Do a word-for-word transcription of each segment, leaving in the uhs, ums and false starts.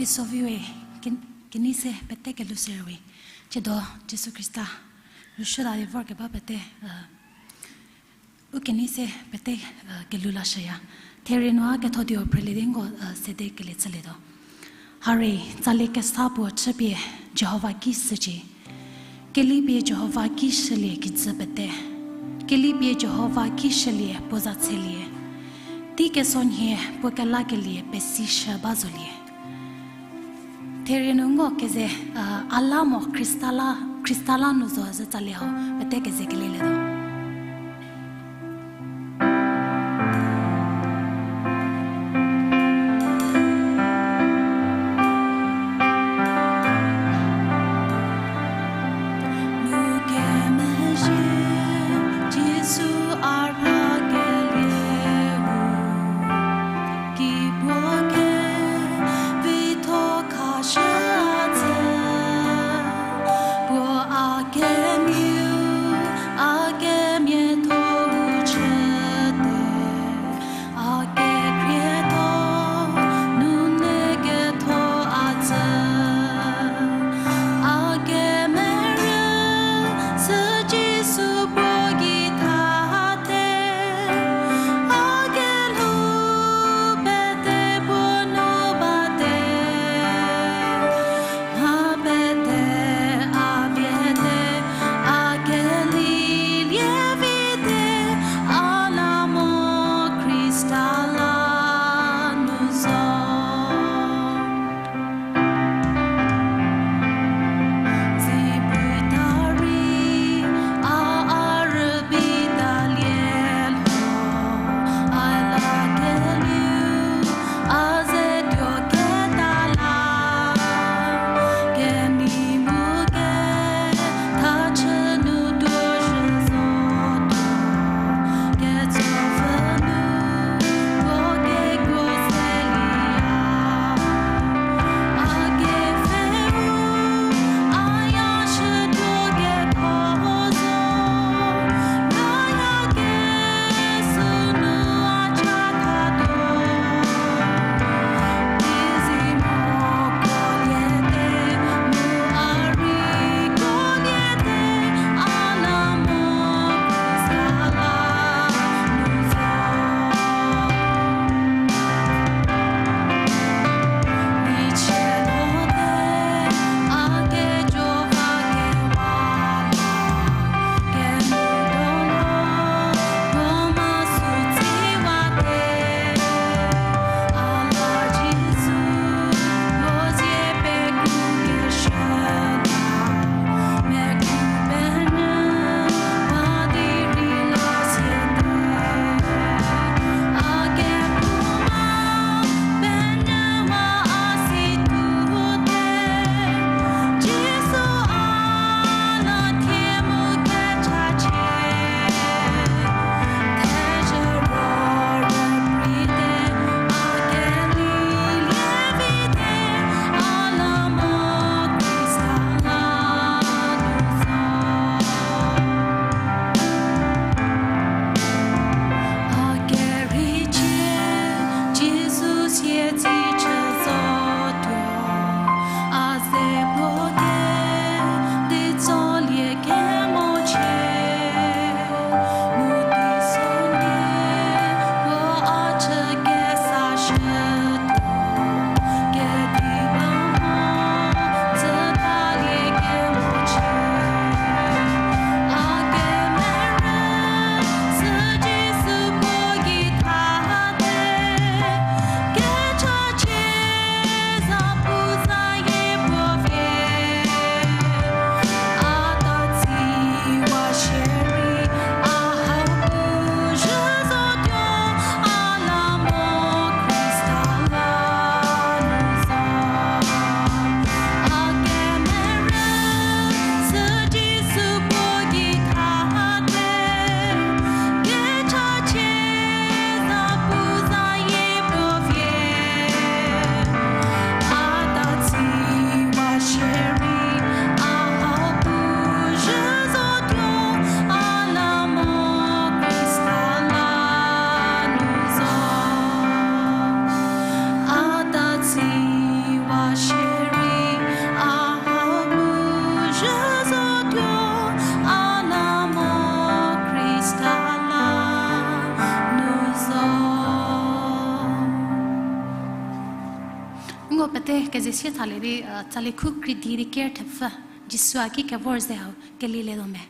Soviwe, ken-, kenei se pete kelhou shüwe. Tsiedo Jisu Khrista rüshüla di vorkeba pete, u kenei se pete kelhou lashüya. Therie nu a ketho di phrülie di nko sede kelie chülietuo. Hare, tsali kesa puo chüpie Jihova ki shücie. Kelipie Jihova ki shülie kijü pete. Kelipie Jihova ki shülie puo za tselie. Tei kesonhie puo kelakelie pesishü ba zolie. Therie nu nko keze, a la mo Khrista la, Khrista la nu zo zhü tsali hau pete keze kelelietuo. Mu kemezhie Jisu a rhakelieu, ki puo kevitho khashü a tsü, puo a kemiau, a kemiatho-u chüte, a kekrietho, nune ketho a tsü, a kemerü, sü Jisu puo gei thate, a kelhou pete puo nu bate, mha pete, a viete, a Keze sie thalie di, tsali khu krei di di ker thepfü, Jisu a ki kevor ze hau kelilietuo me.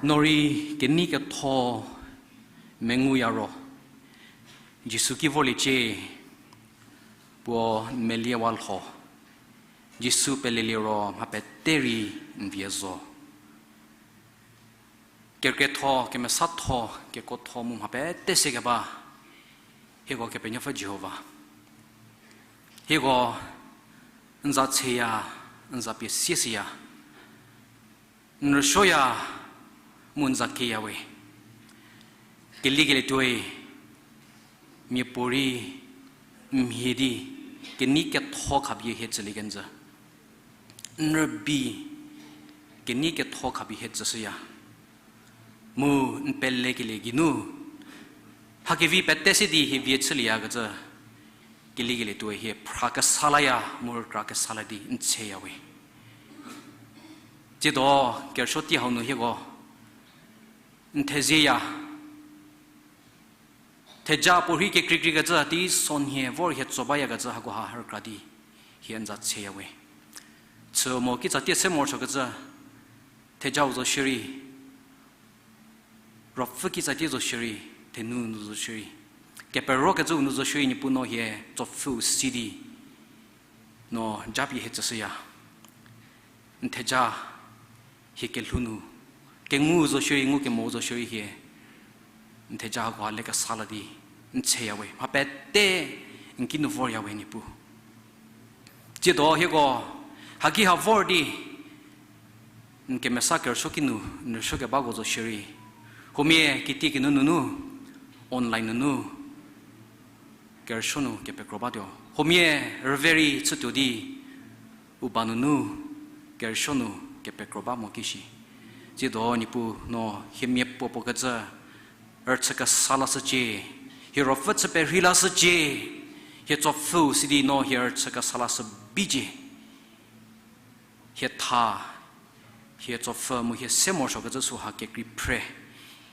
No rei kenei ketho menguya ro, Jisu ki vorliecie, puo n meliewa lho, Jisu pelelie ro mha pete rei n vie zo. Kerükrietho, kemesatho, kekuotho mu mha pete se keba, hieko Kepenuopfü Jihova. Hieko n za tsheya, n za pie sieshüya, n rüsuoya, mu n za kieya we. Keliekelie tuoi, miapuorei, n mhie di, kenei ketho khapie hie tsülie kenjü. N rübei, kenei ketho khapie hie tsüshüya. Mu n pelekelie geinu, mha kevi pete se di hie vie chülieyakecü, keliekelie tuoi hie phra kesa laya, mu rükra kesa la di n tsheya we. Tsiedo, kerüsuo tei hau nu hieko n thezieya. Theja puorhi kekreikreikecü, teisonhie vor hie tso bayakecü hakoha rükra di hie n za tsheya we. Chü mo kitsatie se morosuokecü, thejau zo shierei, ruopfü kitsatie zo shierei, thenu nu zo shierei, keperokecüu nu zo shierei, Niepuu no hie tsopfüu si di no japie hie tsüshüya. N theja hie kelhou nu, kengu zo shierei, ngukemo zo shierei hie n theja hakoha lekesa la di n tseya we, mha pete n kinu vorya we Niepuu. Tsiedo hieko haki ha vor di n kemesa kerüsuo kinu n rüsuo kebako zo shierei, huomia kitiekinu nunu, online nunu, kerüsuo nu kepekro batuo. Huomia rüve rei chütuo di u ba nunu, kerüsuo nu kepekro ba mo ki shi. Tsiedo Niepuu no hie mia puo puo kecü rüchü kesa lashücie, hie ruopfü chü perhei lashücie, hie tsopfhüu sidi no hie rüchü kesa lashü bicie. Hie tha, hie tsopfhü mu hie se morosuokecü süha kekrei phre.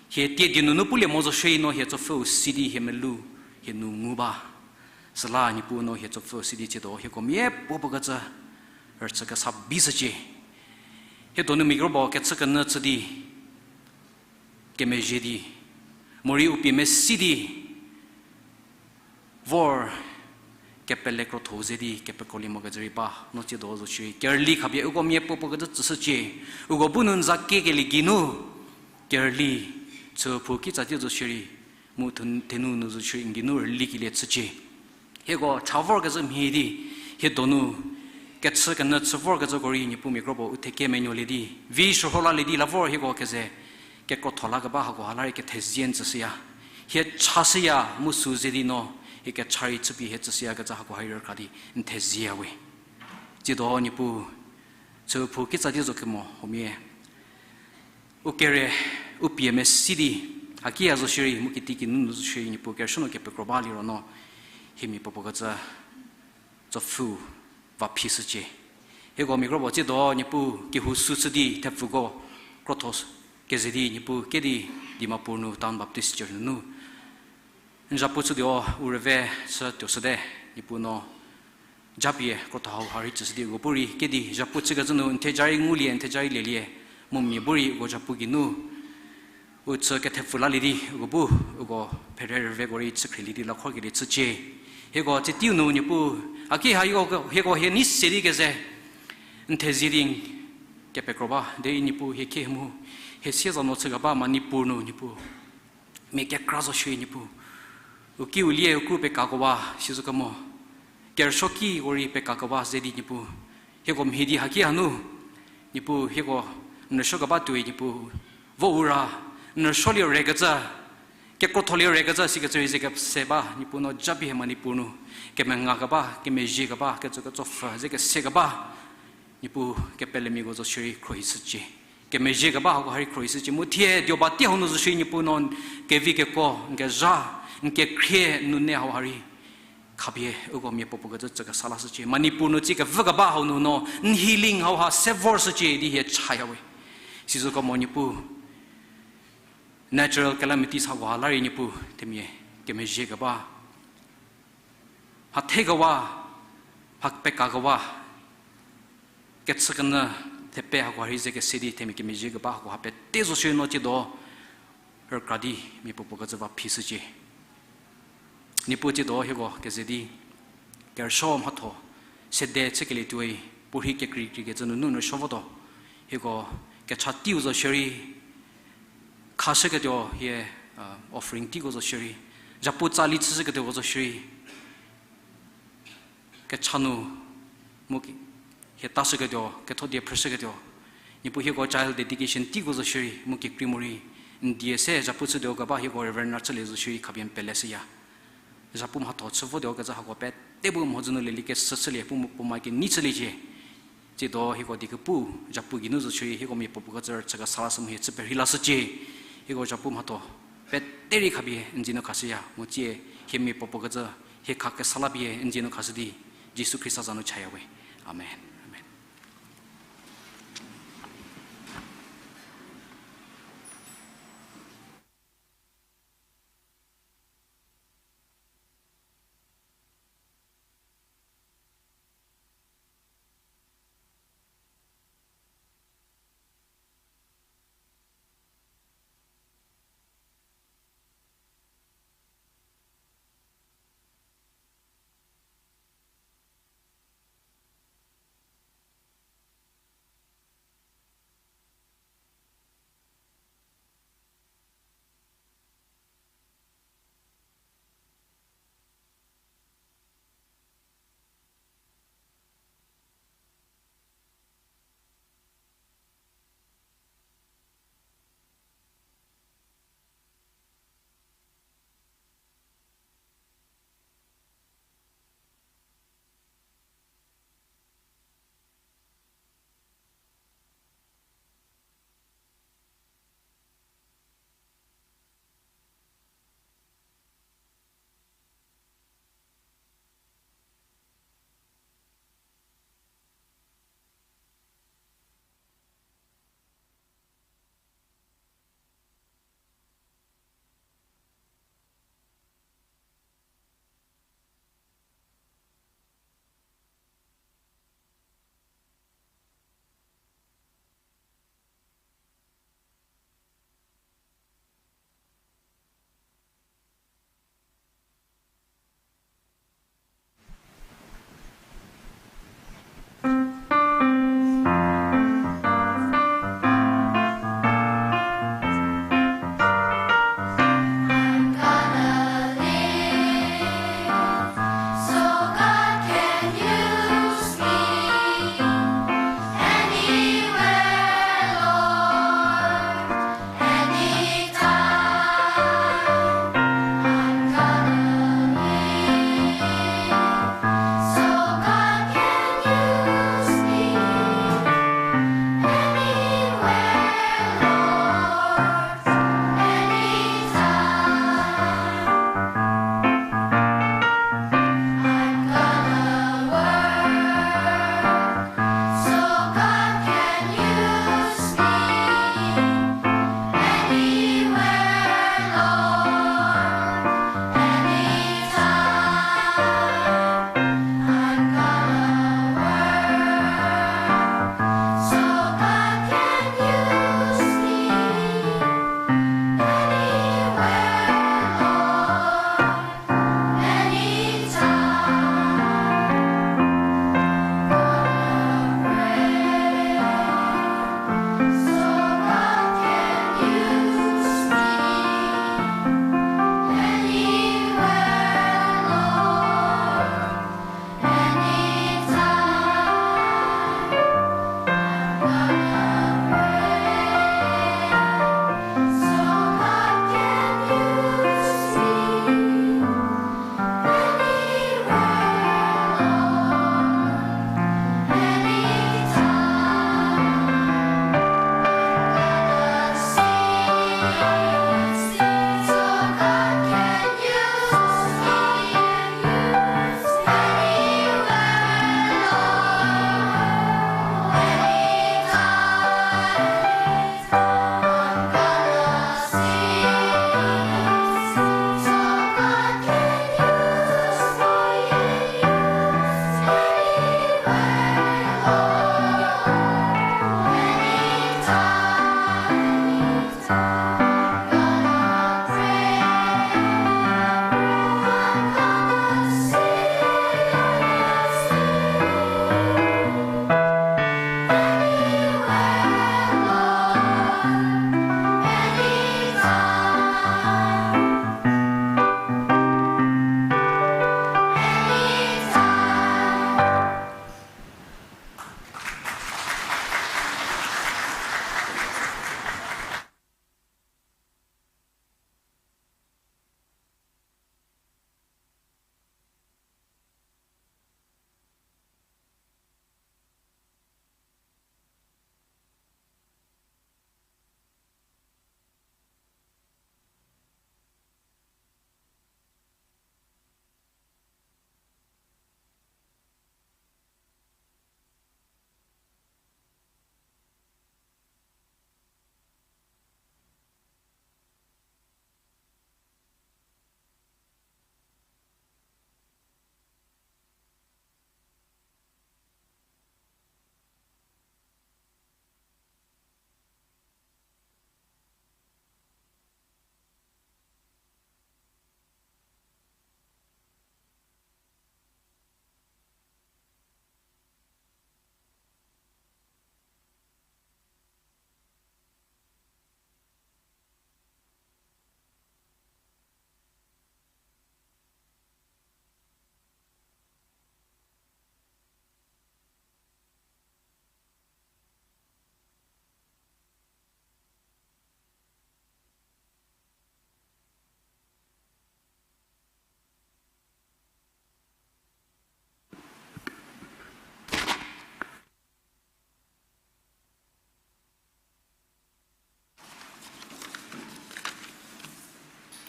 Hie tie die nunu pulie mo zo shierei no hie tsopfhüu sidi hie melou, hie nu ngu ba. Süla Niepuu no hie tsopfhüu sidi tsiedo hieko mia puo puo kecü rüchü kesa bishücie. Hie donu mia krobo kechü kenyü chü di, kemezhie di, morei u pie mesi di, vor kepele krotho ze di kepekrolie mokecü rei ba, no tsiedo zo shierei kerüli khapie uko mia puo puo kecü tsüshücie, uko bu nu n za kiekelie geinu, kerüli, chüphou kitsa tie zo shierei, mu thenu nu zo shierei n geinu rülikelie chücie. Hieko cha vorkezhü mhie di, hie donu kechü kenyü chü vorkezhüko rei Niepuu mia krobo u theke menuolie di, vi shürho lalie di la vor hieko keze kekrotho lakeba hakoha la rei kethezie n tsüshüya. Hie chashüya mu sü ze di no, hie kecha rei chüpie hie tsüshüyakecü hakoha rei rükra di n thezieya we. Tsiedo Niepuu, chüphou kitsa die zo kemo huomia u kere, u pie mesi di, hakiya zo shierei mu kitiekinu nu zo shierei Niepuu kerüsuo nu kepekro ba liro no, hie mia puo puo kecü tsopfhü va phishücie. Hieko mia krobo tsiedo Niepuu kehou sü chü di thepfuko krotho keze di Niepuu kedi Dimapur nu Town Baptist Church nunu n zhapu chütuo u rüve chütuoshüte, Niepuu no japie krotho hauha rei tsüshü di uko bu rei kedi zhapu chükecü nu n theja rei ngulie, n theja rei lelie, mu mia bu rei uko zhapu geinu u chü kethepfu lalie di uko bu, uko phere rüveko rei chükhrilie di lakhorkelie chücie. Hieko tsie teiu nu Niepuu, haki ha hieko, hieko hie nei se di keze n thezie di kepekro ba derei Niepuu hie khe mu, hie sie za no chükeba Manipur nu Niepuu mia kekra zo shierei Niepuu, u kiu lie u kru pekakowa sizokemo, kerüsuo kiko rei pekakowa ze di Niepuu, hieko mhie di haki hanu, Niepuu hieko n rüsuo keba tuoi Niepuu, vo u ra, n rüsuolie rekecü, kekrotholie rekecü sikecü rei ze kese ba Niepuu no japie hie Manipur nu kemenga keba, kemezhie keba, kecü ketsopfü ze kese keba, Niepuu kepelemiako zo shierei khruohishücie. Kemezhie keba hakoha rei khruohishücie mu thie dioba tie hau nu zo shierei Niepuu no n kevi keko, n kezha, n kekhrie, n nune hauha rei khapie uko mia puo puo kecü chü kesa lashücie. Manipur nu tsie kevü keba hau nu no n healing hauha se vorshücie di hie chaya we. Sizokemo Niepuu, natural calamities hakoha la rei Niepuu themia kemezhie keba, mha thekewa, mha pekakewa, kechü kenyü thepe hakoha rei ze kese di themia kemezhie keba hakoha pete zo shierei no tsiedo rükra di mia puo puo kecü va phishücie. Niepuu tsiedo hieko keze di kerüsuo mhatho sede chükelie tuoi, puorhi kekreikreikecü nunu n rüsuo votuo. Hieko kecha teiu zo shierei, khashüketuo hie, offering teiko zo shierei, zhapu tsali chüshüketuoko zo shierei, kecha nu mu hie tashüketuo, ketho die phrüshüketuo, Niepuu hieko child dedication teiko zo shierei mu kekrei morei n die se zhapu chütuo keba hieko Reverend Rachülie zo shierei khapie n peleshüya. Zhapu mhatho chü votuo kecü hako pete bu mhodzü nu lelie kesü chülie, puo mu puo ma kenei chüliecie. Tsiedo hieko die kepu zhapu geinu zo shierei hieko mia puo puo kecü chü kesa lashü mu hie chü perhei lashücie. Hieko zhapu mhatho pete rei khapie n dzie nu khashüya mu tsie hie mia puo puo kecü hie kha kesa la pie n dzie nu khashü di Jisu Khrista za nu chaya we. Amen. Amen.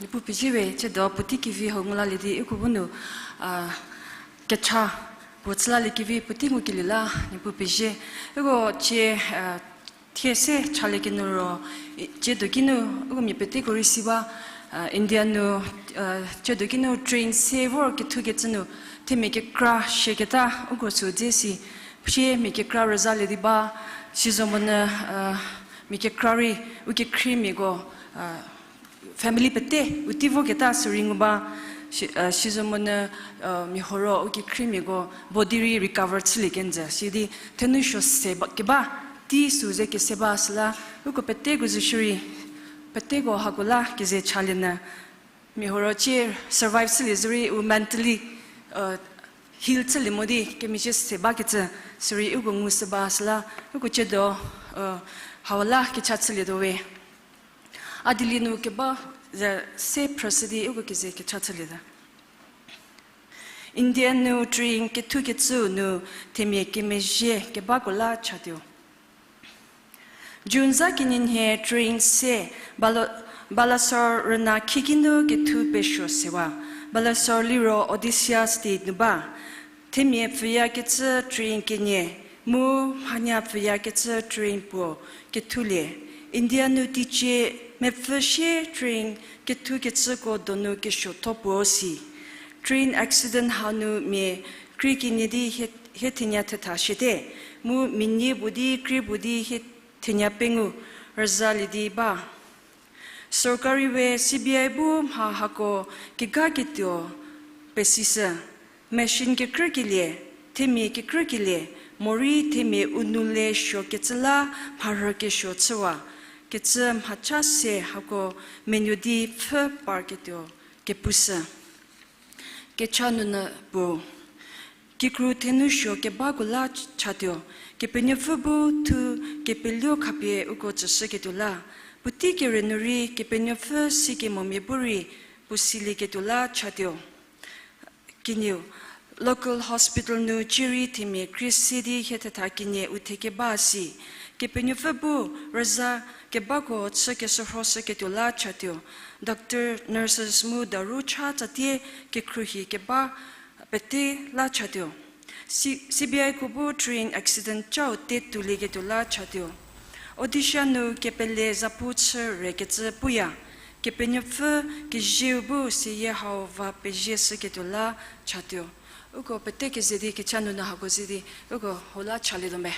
Niepuu pezie we, tsiedo puotei kevi hau ngu lalie di uko bu nu, a, kecha puo chü lalie kevi puotei ngukelie la Niepuu pezie. Uko tsie, a, thie se chalie kenu ro, i, tsiedo kinu, uko mia peteko rei si ba, a, India nu, a, tsiedo kinu train se vor kethukecü nu, themia kekra shieketa uko sü dze si, sie mia kekra rüzalie di ba, sizo monyü, a, mia kekra rei, u kekhriemiako, a, family pete, u tei voketa sü rei ngu ba, si, a, sizo monyü, a, mia huo ro u kekhriemiako body rei recover chülie kenjü. Sidi thenou suo se ba, keba, tei sü ze kese ba süla, uko peteko zo shierei, peteko hako la keze chalie nyü. Mia huo ro tsie survive chülie zorei u mentally, a, heal chülie mo di kemezhie se bakecü, sürei uko ngu sü ba süla, uko tsiedo, a, hau la kecha chülietuo we. A dilie nu keba ze se phrüshü di uko keze kecha chülietuo. India nu train kethukecü nu themia kemezhie kebako la chatuo. June za kenie nhie train se Bala-, Balasore rüna khikinu kethu pesuo sewa. Balasore liro Odisha State nu ba. Themia pfhüyakecü train kenie, mu mhanya pfhüyakecü train puo kethulie. India nu teicie mepfü sie train kethukecüko donu kesuotho puo si. Train accident hau nu mia krie kenie di hie, hie thenie thetha shiete, mu mia nie puo di krie puo di hie thenie pengou rüzalie di ba. Sorkari we C B I bu mha hako kegaketuo pesishü, machine kekrükelie, themia kekrükelie, morei themia u nou le suokecü la mharhü kesuo chüwa, kecü mhacha se hako menuo di pfhü parketuo kepushü. Kecha nunu puo, kikru thenou suo kebako la chatuo, Kepenuopfü bu thu kepeluo khapie uko tsüshüketuo la, puotei kere nu rei Kepenuopfü sikemomia bu rei puo silieketuo la chatuo. Kenieu, local hospital nu cierei themia krie se di hie thetha kenie u thekeba si. Kepenuopfü bu rüza kebako chü keshürhoshüketuo la chatuo. Doctor, nurses mu daru cha tsatie kekhruohi keba pete la chatuo. C-, C B I ko bu train accident chau te toulieketuo la chatuo. Odisha nu kepele zapu chü rekecü puya, Kepenuopfü kezieu bu seyie hau va pezieshüketuo la chatuo. Uko pete keze di kecha nunu hako ze di uko hau la chalietuo me.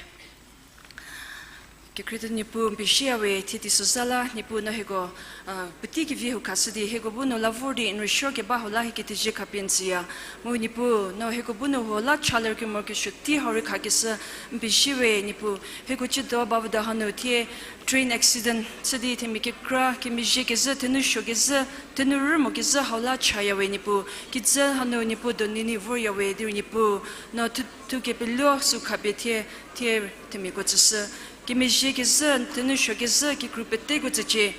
Kekhrietho Niepuu, n pezie we, thie teisozha la Niepuu no hieko, a, puotei kevi hau khashü di hieko bu nu la vor di n rüsuo keba hau la hieko kethezie khapie n tsüya. Mu Niepuu no hieko bu nu hau la chaler kemorkesuo tei hau rei khakeshü n pezie we Niepuu. Hieko tsiedo bavüda hanu thie train accident chü di themia kekra kemezhie kezhü, thenou suo kezhü, thenou rü mo kezhü hau la chaya we Niepuu. Kijü hanu Niepuu donu nei vorya we derei Niepuu no thu, thu kepeluo sü khapie thie, thie themiako tsüshü. Kemezhie kezhü, thenou suo kezhü, kikru peteko tsücie.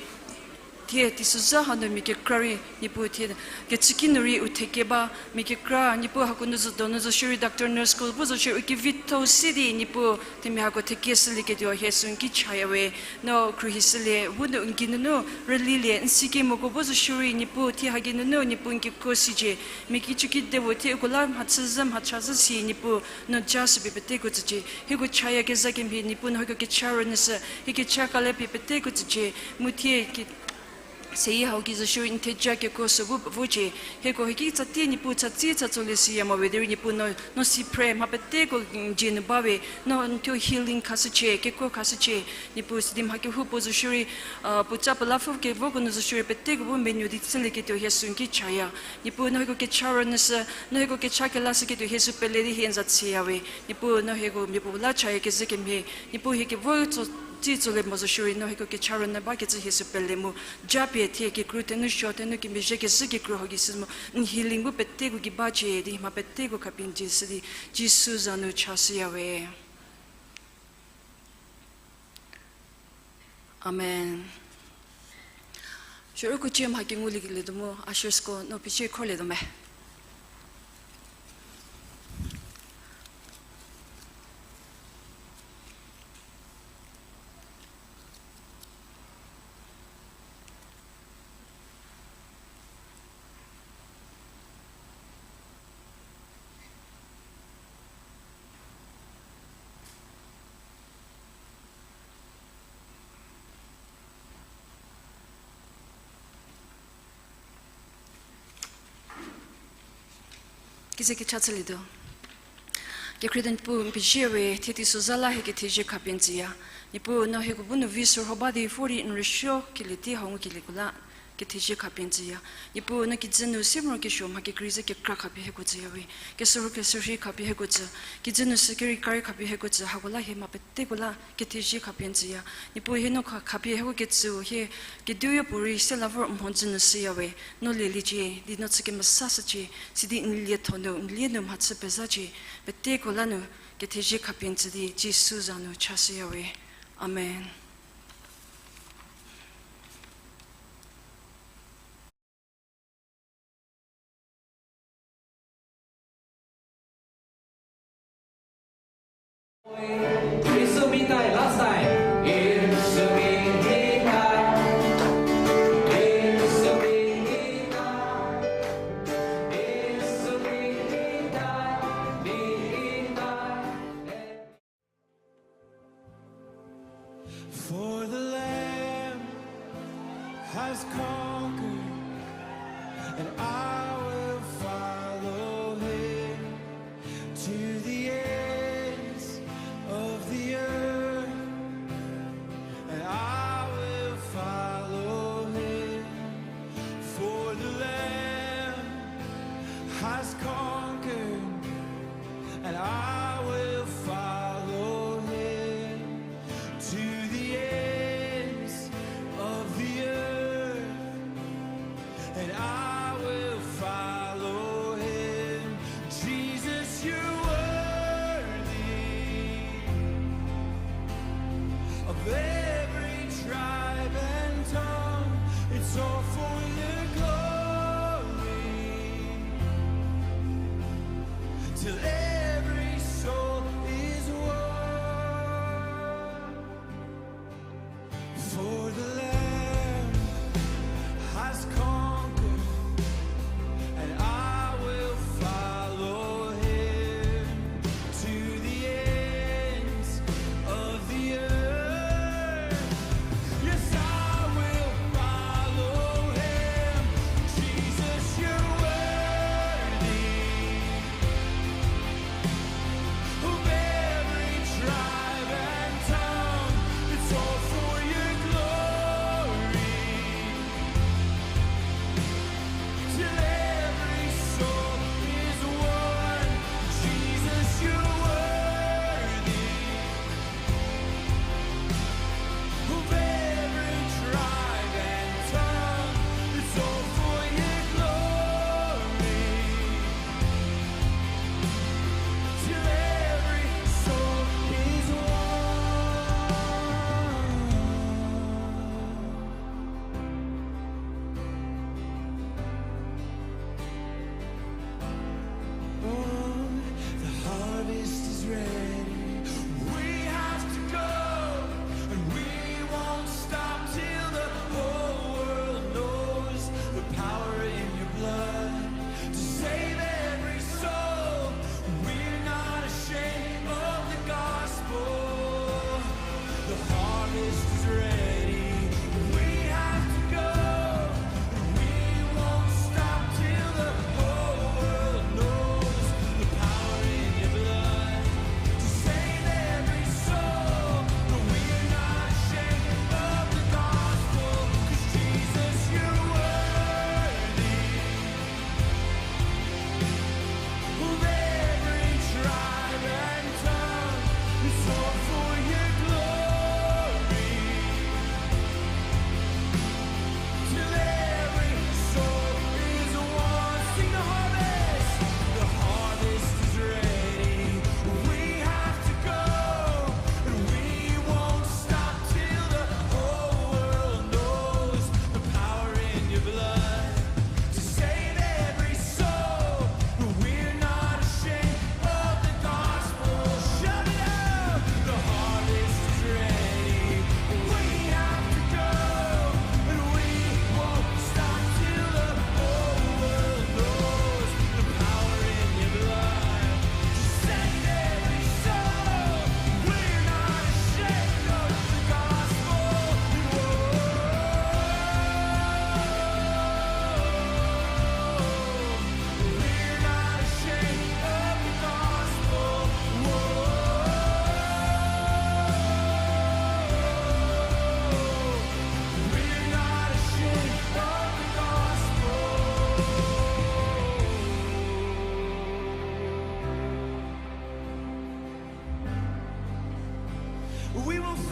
Thie teisozha hanu mia kekra rei Niepuu thie kechüki nu rei u thekeba, mia kekra Niepuu hako nu zo donu zo shierei doctor nurse ko bu zo shierei u kevitho se di Niepuu themia hako thekeshülieketuo hie sü n ki chaya we. No khruohishülie, bu nu n geinunu rülilie, n sikemoko bu zo shierei Niepuu thie hageinunu Niepuu n kekuo sicie. Mia kechüki de vo thie uko la mhachüzhü mhachazhü si Niepuu no ja shüpie peteko tsücie. Hieko chayakezha kemhie Niepuu no hieko kecha rünyüshü, hie kecha kale pie peteko tsücie. Mu thie ke seyie hau ki zo shierei n theja kekuo sü bu pevocie. Hieko hie ki tsatie Niepuu tsatsi tsatsolie siya mo we derei Niepuu no, no si phre mha peteko n dzie nu ba we, no n thuo healing khashücie, kekuo khashücie. Niepuu sidi mha kehoupuo zo shierei, a, puoca pelapfü kevoko nu zo shierei peteko bu menuo di chülieketuo hie sü n ki chaya. Niepuu no hieko kecha rünyüshü, no hieko kecha kelashüketuo hie sü pele di hie n za chüya we. Niepuu no hieko miapuo la chayakezha kemhie, Niepuu hie kevo tso, tsi tsolie mo zo shierei no hieko kecha rünyü bakecü hie sü pele mu. Japie thie kikru thenou suo, thenou kemezhie kezhü kikru hau ki sü mu. N healing bu peteko ki bacie di mha peteko khapie n dzie shü di Jisu za nu chashüya we. Amen. Shürükucie mha kengulielietuo mu, ushersko no picie khrolietuo me. Kize kecha chülietuo. Kekhrieu Niepuu, n pezie we, thie teisozha la hie kethezie khapie n tsüya. Niepuu, no hieko bu nu vi sürho ba di vor di n rüsuo kelie tei hau ngukelieko la kethezie khapie n tsüya. Niepuu, no kijü nu se morokesuo mha kekrei ze kekra khapie hieko tsüya we. Kesürho kesürhei khapie hieko tsü. Kijü nu sü kerei kari khapie hieko tsü. Hako la hie mha peteko la kethezie khapie n tsüya. Niepuu, hie no kha-, khapie hieko ketsüu hie kediu yopuorei se la vor mhodzü nu shüya we. No lieliecie, di no chü kemesashücie, sidi n lietho nu, n lie nu mhachü pezacie, peteko la nu kethezie khapie n tsü di Jisu za nu chashüya we. Amen. For the Lamb has conquered, and I will follow him to the ends of the earth, and I will follow him. For the Lamb has conquered, and I will follow him to the ends of the earth, and I will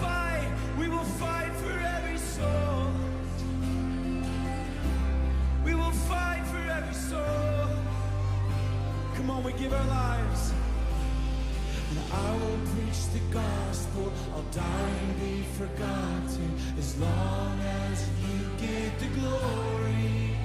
Fight, we will fight for every soul. We will fight for every soul. Come on, we give our lives. And I will preach the gospel. I'll die and be forgotten as long as you get the glory.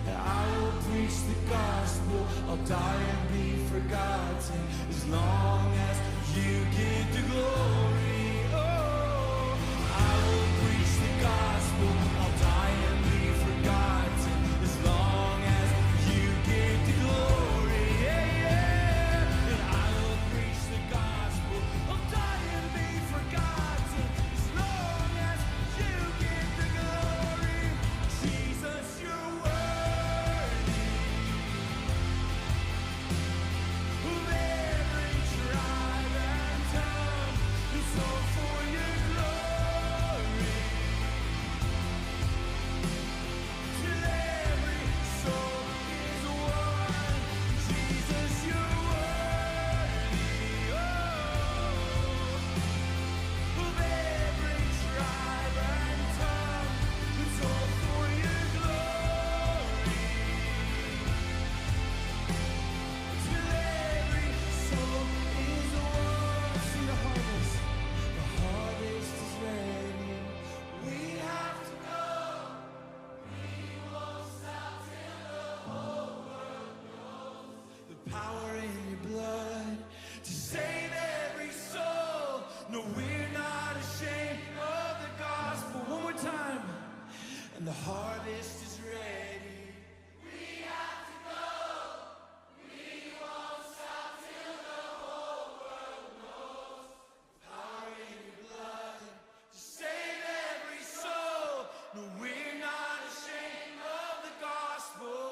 And I will preach the gospel. I'll die and be forgotten as long as you get the glory. Oh, I will preach the gospel. I'll die and be forgotten as long as you get the glory. Yeah, yeah. And I will preach the gospel. I'll die and be forgotten as long as you get the glory. Jesus, you're worthy. Of every tribe and tongue, it's all for your glory. Till every soul is won. Jesus, you're worthy, oh, of every tribe and tongue, it's all for your glory. Till every soul is won. See the harvest. The harvest is ready. We have to go. We won't stop till the whole world knows the power in your blood to save every soul. No, we're not ashamed of the gospel. One more time. And the harvest is ready. We have to go. We won't stop till the whole world knows. Power in your blood to save every soul. No, we're not ashamed of the gospel.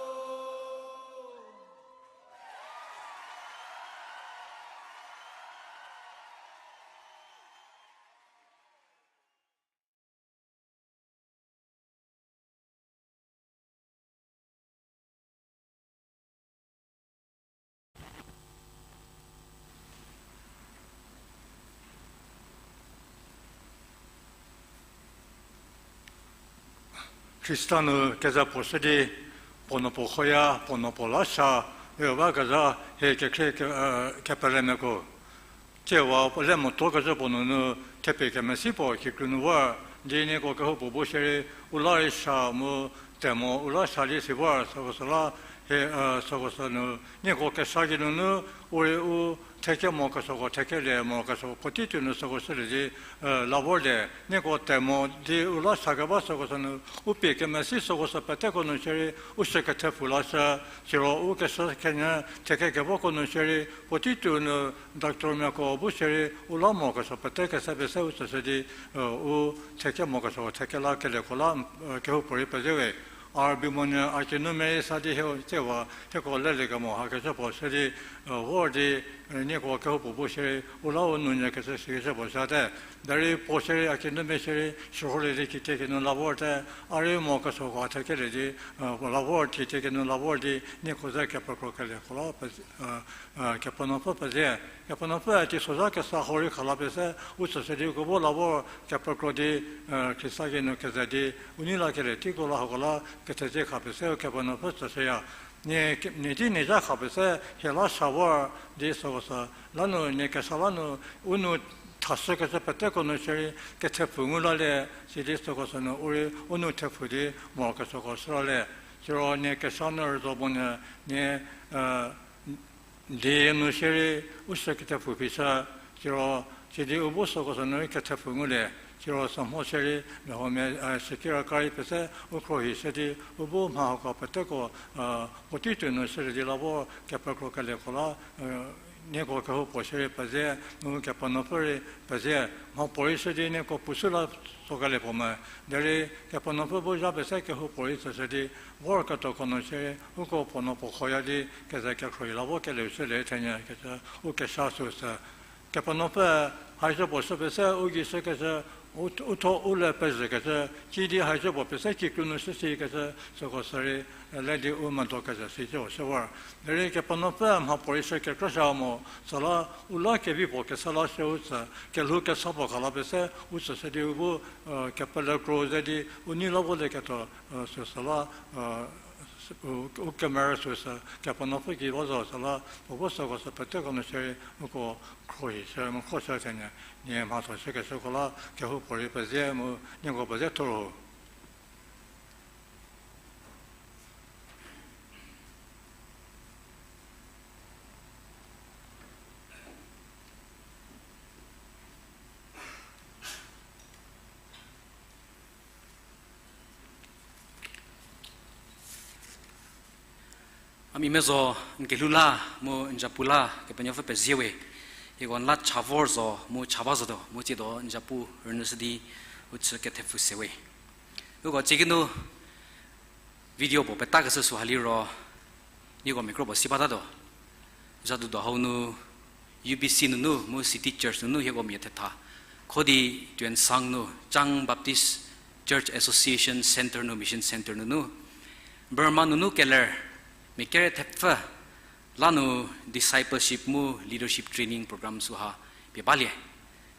Khrista nu keza puo shü di, puo nuo puo khoya, puo nuo puo la sha, e ba kezha, hie kekhrie ke-, e, kepelemiako. Tsiewa le moto kezhü puo nunu thepie kemesi puo kikru nu vor, di nieko kehoupuo bu shierei, u la rei sha mu, temo u la sha di si vor, süko süla, hie, e, süko sü nu, nieko kesa geinunu, u rei u thekemo kesuoko thekelie mo kesuo puotei tuo nu süko shülie di, e, la vorlie, nieko temo di u la sha keba süko sü nu, u pie kemesi süko sü peteko nu shierei, u shü kethepfu lashü, siro u keshü khenyü theke kevoko nu shierei, puotei tuo nu, doctormiako bu shierei, u la mo kesuo pete kese pie se u tsüshü di, e, u thekemo kesuo theke la kelieko la, e, kehoupuorei pezewe. R. Bimonyü a kinu merei sa di hie tsiewa, hieko lelie kemo ha kecü puo shü di, e, vor di, e, nieko kehoupuo bu shierei, u la u nounyü kecü sikecü puo shüte. Derei puo shierei a kinu me shierei, shürholie di kitiekinu la vorte, a rei mo kesuoko thekelie di, e, la vor kitiekinu la vor di, nieko ze kepekro kelieko la, pe-, e, e, Kepenuopfü pezie, Kepenuopfü teisozha kesa hau rei khala pie se, u tsüshü di uko bu la vor kepekro di, e, Khrista geinu keze di, u nei lakelie teiko la hako la kethezie kha pie se, u Kepenuopfü tsüshüya. Nie ke-, nie di nie zha kha pie se, hie la sha vor di süko sü, lanu nie kesa lanu, u nou thashü kecü peteko nu shierei, kethepfu ngu lalie, sidi süko sü nu, u rei u nou thepfu di mo kesuoko shü lalie. Siro nie kesa nu rüzo monyü, nie, e, die nu shierei u shü kethepfu phi shü, siro, sidi u bu süko sü nu rei kethepfu ngulie, siro sü mho shierei, mehomia, e, shükira kari pie se u khruohi shü di, u bu mha hako peteko, e, puotei tuo nu shülie di la vor kepekro kelieko la, e, nieko kehoupuo shierei pezie, mu Kepenuopfü rei pezie, mhapuorei shü di nieko puo sü la tsokelie puo me, derei Kepenuopfü bu zha pie se kehoupuorei tsüshü di, vorketuoko nu shierei, uko puo nuo puo khoya di, keze kekhruohi la vor kelieu shülie thenyü kecü, u kesa süu sü. Kepenuopfü haizhü puo shü pese u gei shükecü, u, u tho u le pezhükecü, ci di haizhü puo pese kikru nu shüsikecü, süko sürei, le di u medo kecü sicü u shü vor. Derei Kepenuopfü mhapuorei shü kekrüshü mo, süla u la kevi puo kesa la shü u tsü, kelhou kesa puo kha la pese u tsüshü di u bu, kepele kro ze di u nei la volieketuo, süsüla, u, u kemerü süsü Kepenuopfü ki ba zo süla, puo bu süko sü peteko nu shierei uko khrohi shü, mu khroshü thenyü, nie mhatho shükeshüko la kehoupuorei pezie mu nieko pezie thor ho. A mia me zo, n kelhou la, mu n zapu la, Kepenuopfü pezie we. Hieko n la cha vor zo, mu cha ba zotuo, mu tsiedo n zapu rünyüshü di, u chü kethepfü se we. Uko tsiekinu video puo petakeshü süha liro, nieko mia kro puo si batatuo. Zhadudu hau nu, U B C nunu, mu City Church nunu hieko mia thetha. Khodi Tuensang nu, Chang Baptist Church Association Centre nu, Mission Centre nunu, Burma nunu keler, mia kere thepfü, la nu discipleship mu leadership training program süha pie balie.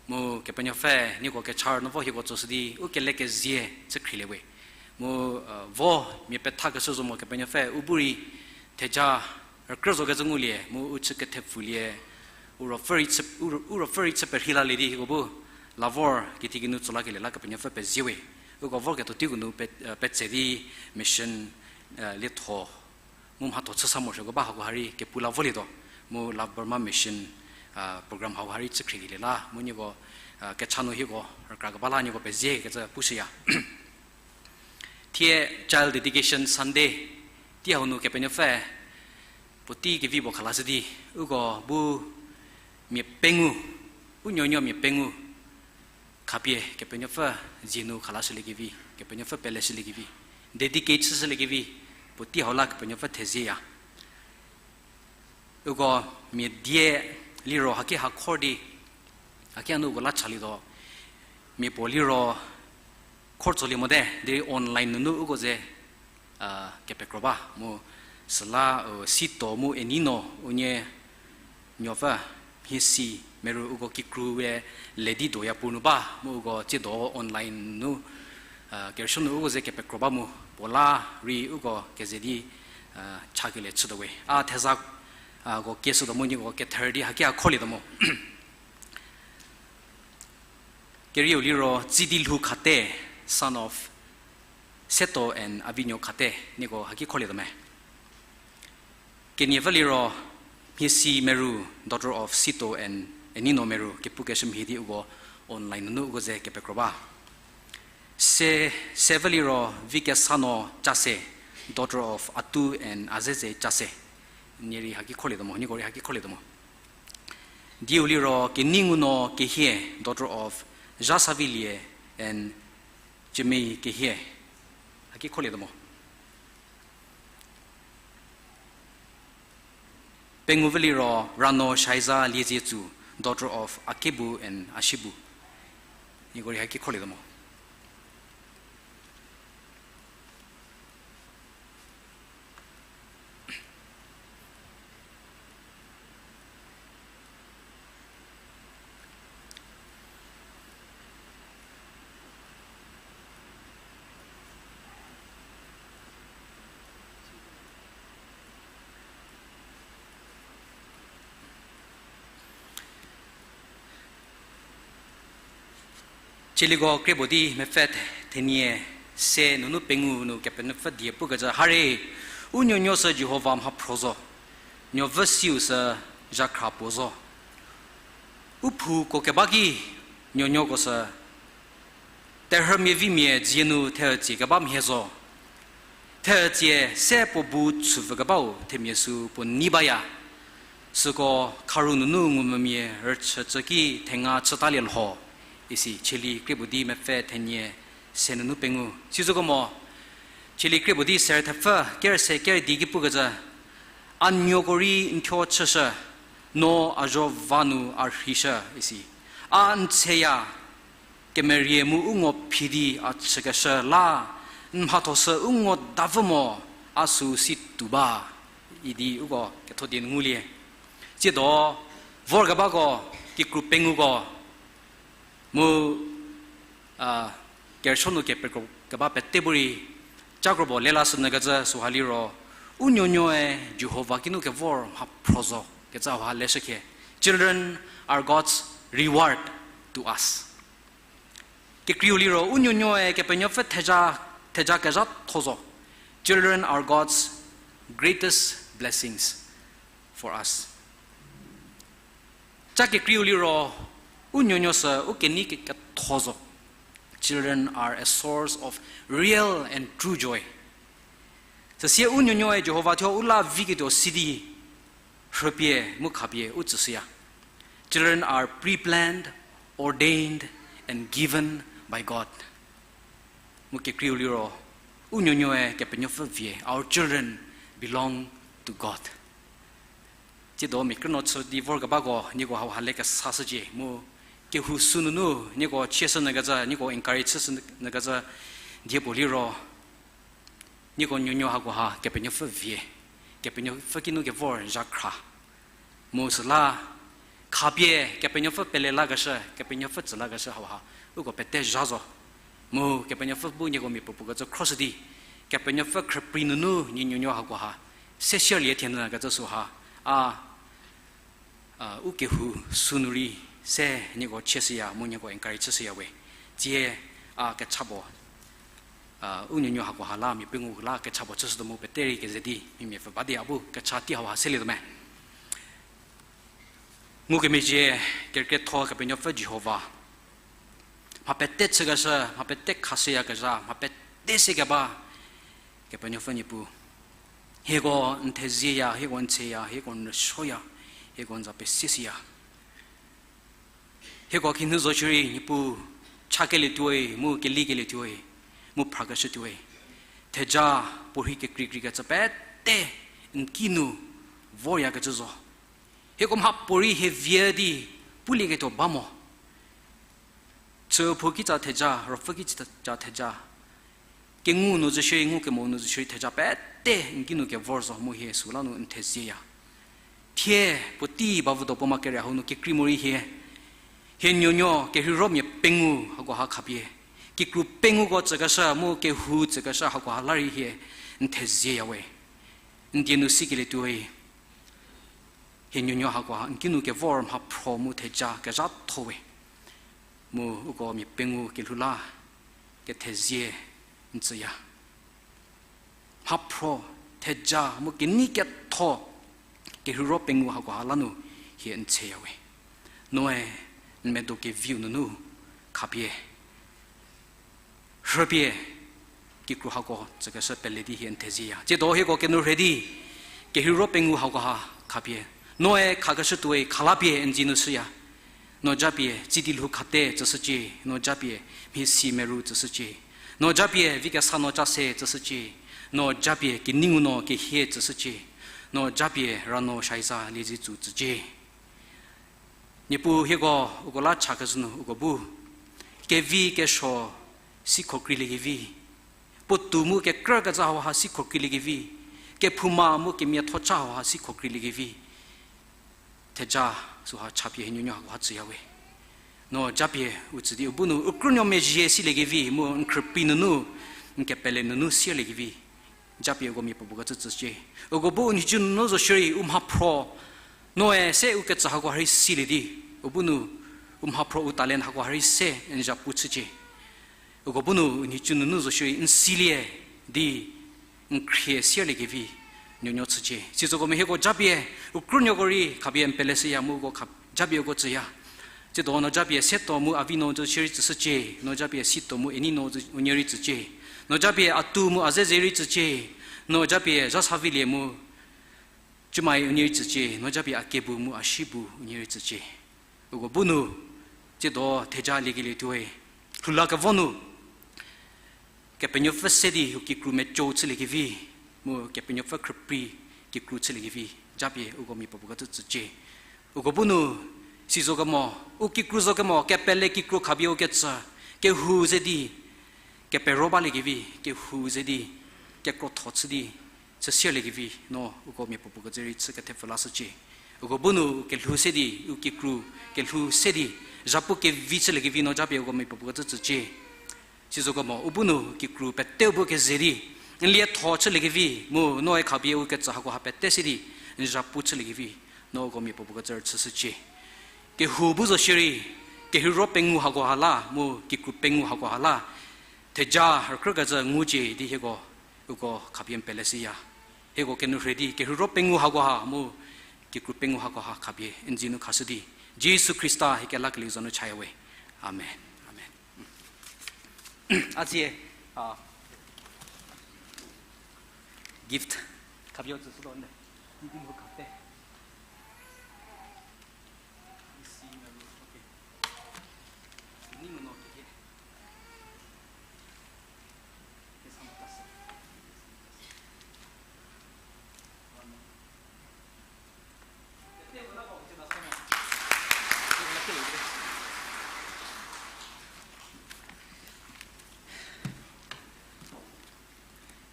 Mu Kepenuopfü nieko kechar nu vo hieko tsoshü di u kelekezie chü khrielie we. Mu, vo mia pethakeshü zo mo Kepenuopfü u bu rei theja rükrü zokecü ngulie mu u chü kethepfülie, u ruopfü rei chü, u ruopfü rei chü perhei lalie di hieko bu la vor kitiekinu tso lakelie la Kepenuopfü pezie we. Uko vorketuo teiko nu pe, petse di mission, lietho mu mhatho chü sa morosuoko ba hako ha rei kepu la volietuo, mu Love Burma Mission program hau ha rei chü khriekelie la mu nieko kecha nu hieko rükrakeba la nieko pezie kecü pushüya. Thie Child Dedication Sunday, tei hau nu Kepenuopfü puotei kevi puo khalashü di, uko bu mia pengou, u nuonuo mia pengou khapie Kepenuopfü zie nu khalashüliekevi, Kepenuopfü peleshüliekevi, dedicate chüshüliekevi, puotei hau la Kepenuopfü thezieya. Uko mia die liro haki ha khor di, haki hanu uko la chalietuo, mia puo liro khor tsolie mote, derei online nunu uko ze kepekro ba mu süla, Sito mu Enino unie nuopfü mhie si meru uko kikru we le di doya puo nu ba mu uko tsiedo online nu kerüsuo nu uko ze kepekro ba mu puo la rei uko keze di chakelie chütuo we. A theza ko kieshütuo mu nieko kether di haki a kholietuo mo. Kerieu liro Tsidilhou Khate, son of Seto and Avinuo Khate, nieko haki kholietuo me. Keniepfü liro Mhiesi Meru, daughter of Sito and Enino Meru, kepukeshü mhie di uko online nunu uko ze kepekro ba. Se, sepfü liro Vikesano Chase, daughter of Atu and Azeze Chase. Nie rei haki kholietuo mo, nieko rei haki kholietuo mo. Diu liro Keninguno Kehie, daughter of Zhasavilie and Cemei Kehie. Haki kholietuo mo. Pengou vü liro Rano Shaiza Liezietsu, daughter of Akebu and Ashibu. Nieko rei haki kholietuo mo. Tsaliko kriepuo di mepfü thenie se nunu pengou nu Kepenuopfü die pukecü, harie, u nuonuo sü Jihova mhaphro zo, nuovü siu sü zhakhra puo zo. U phuko keba ki nuonuoko sü terhümia vimia dzie nu thehütsie keba mhie zo. Thehütsie se puo bu chüpfükebau themia sü puo nei baya. Süko kharu nunu ngumvümia rüchücü ki thenga chütalie lho, isi Tsali kriepuo di mepfü thenie se nunu pengou. Sizüko mo, Tsali kriepuo di ser thepfü, ker se ker di ki pukecü, a nuoko rei n thuo chüshü, No a zho va nu a rheishü isi. A n tseya, kemerie mu u ngo phi di a chükeshü la, n mhatho sü u ngo davü mo, a süu si tuo ba, idi uko ketho die ngulie. Tsiedo, vorkebako, kikru penguko, mu, a, kerüsuo nu kepekro keba pete bu rei, ca kro puo lelashünyü kecü süha liro, u nuonuoe Jihova kinu kevor mhaphro zo kecü hauha leshükhe. Children are God's reward to us. Kekreiu liro, u nuonuoe Kepenuopfü theja, theja kezhatho zo. Children are God's greatest blessings for us. Ca kekreiu liro, u nuonuo sü u kenei ke- ketho zo. Children are a source of real and true joy. Süsie u nuonuoe Jihova thuo u la viketuo sidi, rhüpie mu khapie u tsüshüya. Children are pre-planned, ordained, and given by God. Mu kekreiu liro, u nuonuoe Kepenuopfü vie, our children belong to God. Tsiedo mia krünuo chü di vorkebako, nieko hauha le kesashücie, mu kehou sü nunu, nieko chieshünyü kecü, nieko encourage chüshünyü kecü, die puo liro, nieko nuonuo hakoha Kepenuopfü vie, Kepenuopfü kinu kevor zhakhra. Mu süla, khapie Kepenuopfü pele lakeshü, Kepenuopfü tsü lakeshü hauha, uko pete zha zo. Mu Kepenuopfü bu nieko mia puopuo kecü khroshü di, Kepenuopfü khrüprei nunu nie nuonuo hakoha, se shierlie thienyü kecü süha, a, a, u kehou sü nu rei se nieko chieshüya mu nieko encourage chüshüya we. Tsie, a, kecha puo, a, u nuonuo hakoha la mia pengou la kecha puo chüshütuo mu pete rei keze di mia miapfü ba di a bu kecha tei hauha selietuo me. Ngukemezhie, kerükrietho Kepenuopfü Jihova, mha pete chükeshü, mha pete khashüyakezha, mha pete sekeba Kepenuopfü Niepuu. Hieko n thezieya, hieko n tseya, hieko n rüsuoya, hieko n za pesishüya. Hieko khinhie zo shierei Niepuu chakelietuoi, mu keliekelietuoi, mu phrakeshütuoi. Theja puorhi kekreikreikecü pete n kinu voryakecü zo. Hieko mhapuorei hie vie di pulieketuo ba mo. Chüphou kitsa theja, ruopfü kitsa theja. Kengu nu zo shierei, ngukemo nu zo shierei theja pete n kinu kevor zo mu hie süla nu n thezieya. Thie puotei bavüdo puo ma kere hau nu kekrei morei hie, hie nuonuo kerheiro mia pengou hakoha khapie, kikru penguko tsükeshü mu kehou tsükeshü hakoha la rei hie n thezieya we. N die nu sikelietuoi, hie nuonuo hakoha n kinu kevor mhaphro mu theja kezhatho we. Mu uko mia pengou kelhou la kethezie n tsüya. Mhaphro, theja mu kenei ketho, kerheiro pengou hakoha la nu hie n tseya we. Noe n medo keviu nunu khapie, rhüpie, kikru hako tsükeshü pele di hie n thezieya. Tsiedo hieko kenu rhe di, kerheiro pengou hakoha khapie, noe khakeshütuoi khalapie n dzie nu shüya. No japie tsi di lhou khate tsüshücie, no japie mhie si meru tsüshücie. No japie vi kesa no ca se tsüshücie, no japie kinungu no kehie tsüshücie, no japie rano shaiza liezi tsu tsücie. Niepuu hieko uko la chakezhü nu uko bu, kevi kesuo sikhokreiliekevi, puotou mu kekrü kezha hauha sikhokreiliekevi, kephouma mu kemiathocha hauha sikhokreiliekevi, theja süha chapie hie nuonuo hakoha tsüya we. No japie u tsü di u bu nu u krünuo mezhie siliekevi mu n khrüprei nunu, n kepele nunu siliekevi, japie uko mia puopuo kecü tsücie. Uko bu u nhicu nunu zo shierei u mhaphro, noe se u ketsü hakoha rei silie di, u bu nu u mhaphro u talent hakoha rei se n zhapu chücie. Uko bu nu u nhicu nunu zo shierei n silie di, n khrie siliekevi nuonuo chücie. Sitsoko mia hieko japie, u krünuoko rei khapie n pele shüya mu uko kha- japie uko tsüya. Tsiedo no japie Setuo mu Avi no zo shierei tsüshücie, no japie Situo mu Eni no zo unie rei tsücie. No japie Atu mu Azeze rei tsücie, no japie Zasavilie mu Cümai unie rei tsücie, no japie Akebu mu Ashibu unie rei tsücie. Uko bu nu, tsiedo theja liekelietuoi, lhou la kevo nu, Kepenuopfü se di u kikru meco chüliekevi, mu Kepenuopfü khrüprei kikru chüliekevi, japie uko mia puopuo kecü tsücie. Uko bu nu, sizokemo, u kikru zokemo, kepele kikru khapie u kecü, kehou ze di, kepero baliekevi, kehou ze di, kekrotho chü di, chü sierliekevi no uko miapuopuo kecü rei chü kethepfü lashücie. Uko bu nu kelhou se di, u kikru, kelhou se di, zhapu kevi chüliekevi no japie uko miapuopuo kecü tsücie. Sizokemo, u bu nu kikru peteu bu keze di, n lietho chüliekevi, mu noe khapie u kecü hakoha pete se di, n zhapu chüliekevi, no uko miapuopuo kecü rei chüshücie. Kehou bu zo shierei, kehiro pengou hakoha la, mu kikru pengou hakoha la, theja rükrükecü ngucie di hieko, uko khapie n pele shüya. Hieko kenu rhei di, kehiro pengou hakoha, mu kikru pengou hakoha khapie, n dzie nu khashü di. Jisu Khrista hie kelakelieu za nu chaya we. Amen. Amen. A cie, a, gift. Khapie u tsüshütuo nde. N di mu khapie.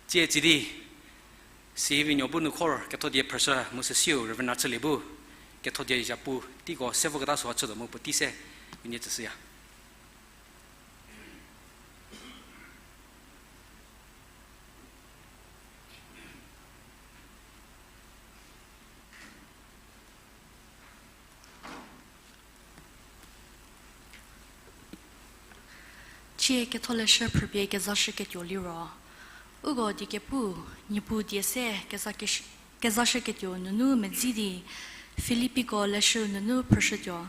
Tsie tsidi, sivi nuo bu nu khor ketho die phrüshü mu süsiu Reverend Rachülie bu ketho die zhapu teiko se voketa süha chütuo mu puotei se unie tsüshüya. Tsie ketholeshü phrüpie kezashüketuo liro, uko die kepu, Niepuu die se kezashüketuo nunu medzi di, Filippiko leshü nunu phrüshütuo.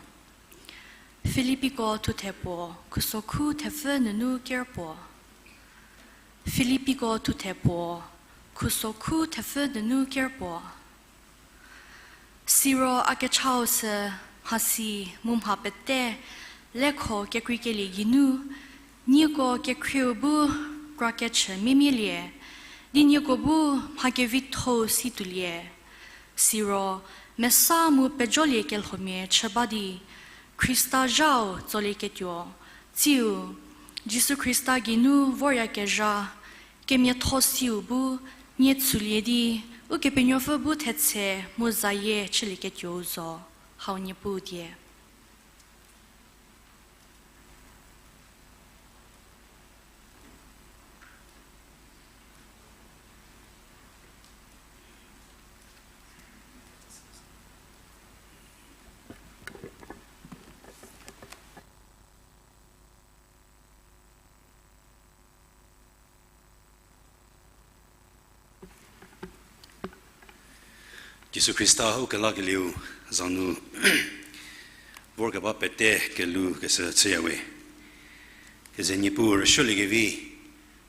Filippiko thuthe puo, khusokhu thepfü nunu ker puo. Filippiko thuthe puo, khusokhu thepfü nunu ker puo. Siro a kechau sü mhasi mu mha pete lekho kekreikelie geinu, nieko kekhrieu bu krakechü miemielie, di nieko bu mha kevitho-u si tuolie. Siro mesa mu pejolie kelhomia chü ba di, Khrista zhau tsolieketuo, tsiu, Jisu Khrista geinu voryakezha, kemiatho siu bu nie tsulie di, Ukepenuopfü bu thetse mu zayie chülieketuou zo, hau Niepuu die. Jisu Khrista ukelakelieu za nu vorkeba pete kelhou keshü chüyawe. Keze Niepuu rüsuoliekevi,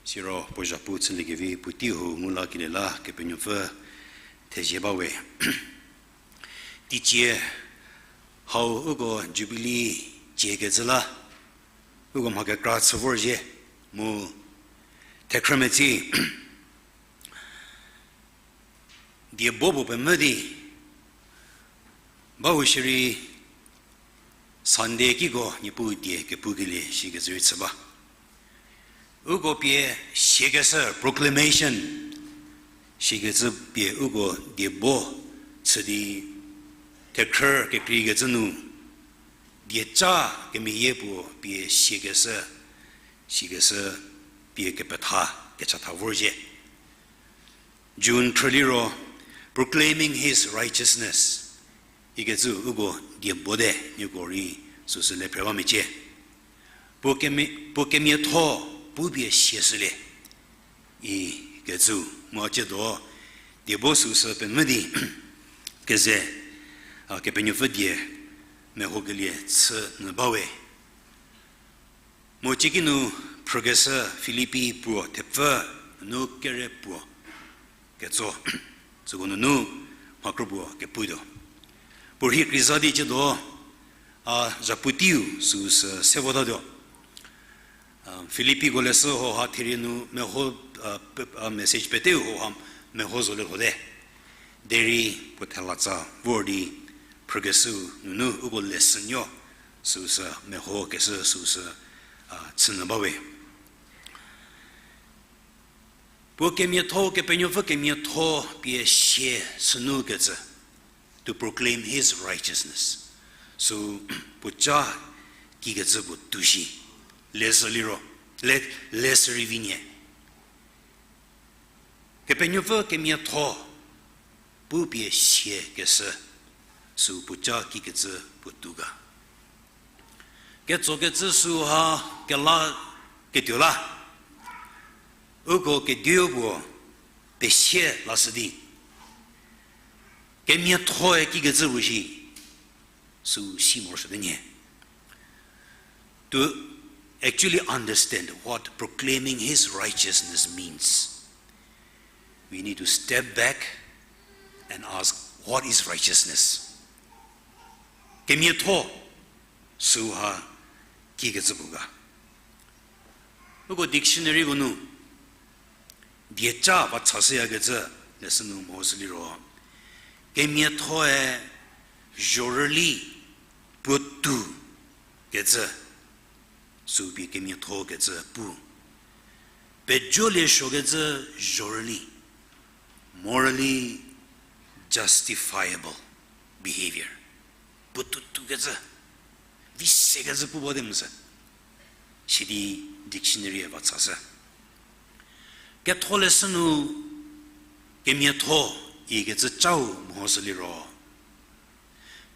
siro puo zhapu chüliekevi puotei hou ngu lakelie la Kepenuopfü thezie bawe. Teicie hau uko Jubilee cie kecü la, uko mha kekra chü vorzhie mu thekhrümetsi die bo puo pemvü di, ba u shierei Sunday kiko Niepuu die kepukelie shikecü rei chü ba. Uko pie siakeshü proclamation shikecü pie uko die bo chü di thekhrü kekreikecü nu dieca kemeyie puo pie siakeshü, sikeshü pie kepetha kechatha vorzhie. June khrü liro, Proclaiming His Righteousness ikecü uko die bo te, nieko rei süsü le phre ba mecie. Puo kemia, puo kemiatho pu pie siashülie ikecü mu a ciedo die bo süsü pemvü di keze, a, Kepenuopfü die mehokelie chü nyü bawe. Mu ciekinu phrükeshü Filipi puo thepfü nu kere puo ketso, süko nunu mha kro puo keputuo. Puo rhi kreiza di ciedo, a, zhapu teiu süsü se votatuo. A, Filipiko leshü hoha therie nu meho, a, pe-, a, message peteu hoha meho zo le lhote. Derei puo thelatsa vor di phrükeshüu nunu uko lesson-o süu sü mehokeshü süu sü, a, chünyü bawe. Puo kemiatho, Kepenuopfü kemiatho pie sie sünu kecü, to proclaim his righteousness. Süu puoca kikecü puo tushi. Lesü liro, le, lesü rei vi nyie. Kepenuopfü kemiatho pu pie sie keshü, süu puoca kikecü puo tu ga. Ketsokecü süu ha kela ketuo la. Uko kediu puo pesie lashü di, kemiathoe kikecü puo shi, süu si morosuote nyie. To actually understand what proclaiming his righteousness means, we need to step back and ask, what is righteousness? Kemiatho süu ha kikecü puo ga. Uko dictionary ko nu dieca va chashüyakecü lesü nu mo sü liro, kemiathoe zhorüli puotou kecü, süu pie kemiatho kecü pu. Pejolie suokecü zhorüli, morally justifiable behavior. Puotoutou kecü, vi sekecü pu bate mu sü. Sidi dictionary-e va chashü. Ketholeshü nu kemiatho ikecü cau mhoshü liro,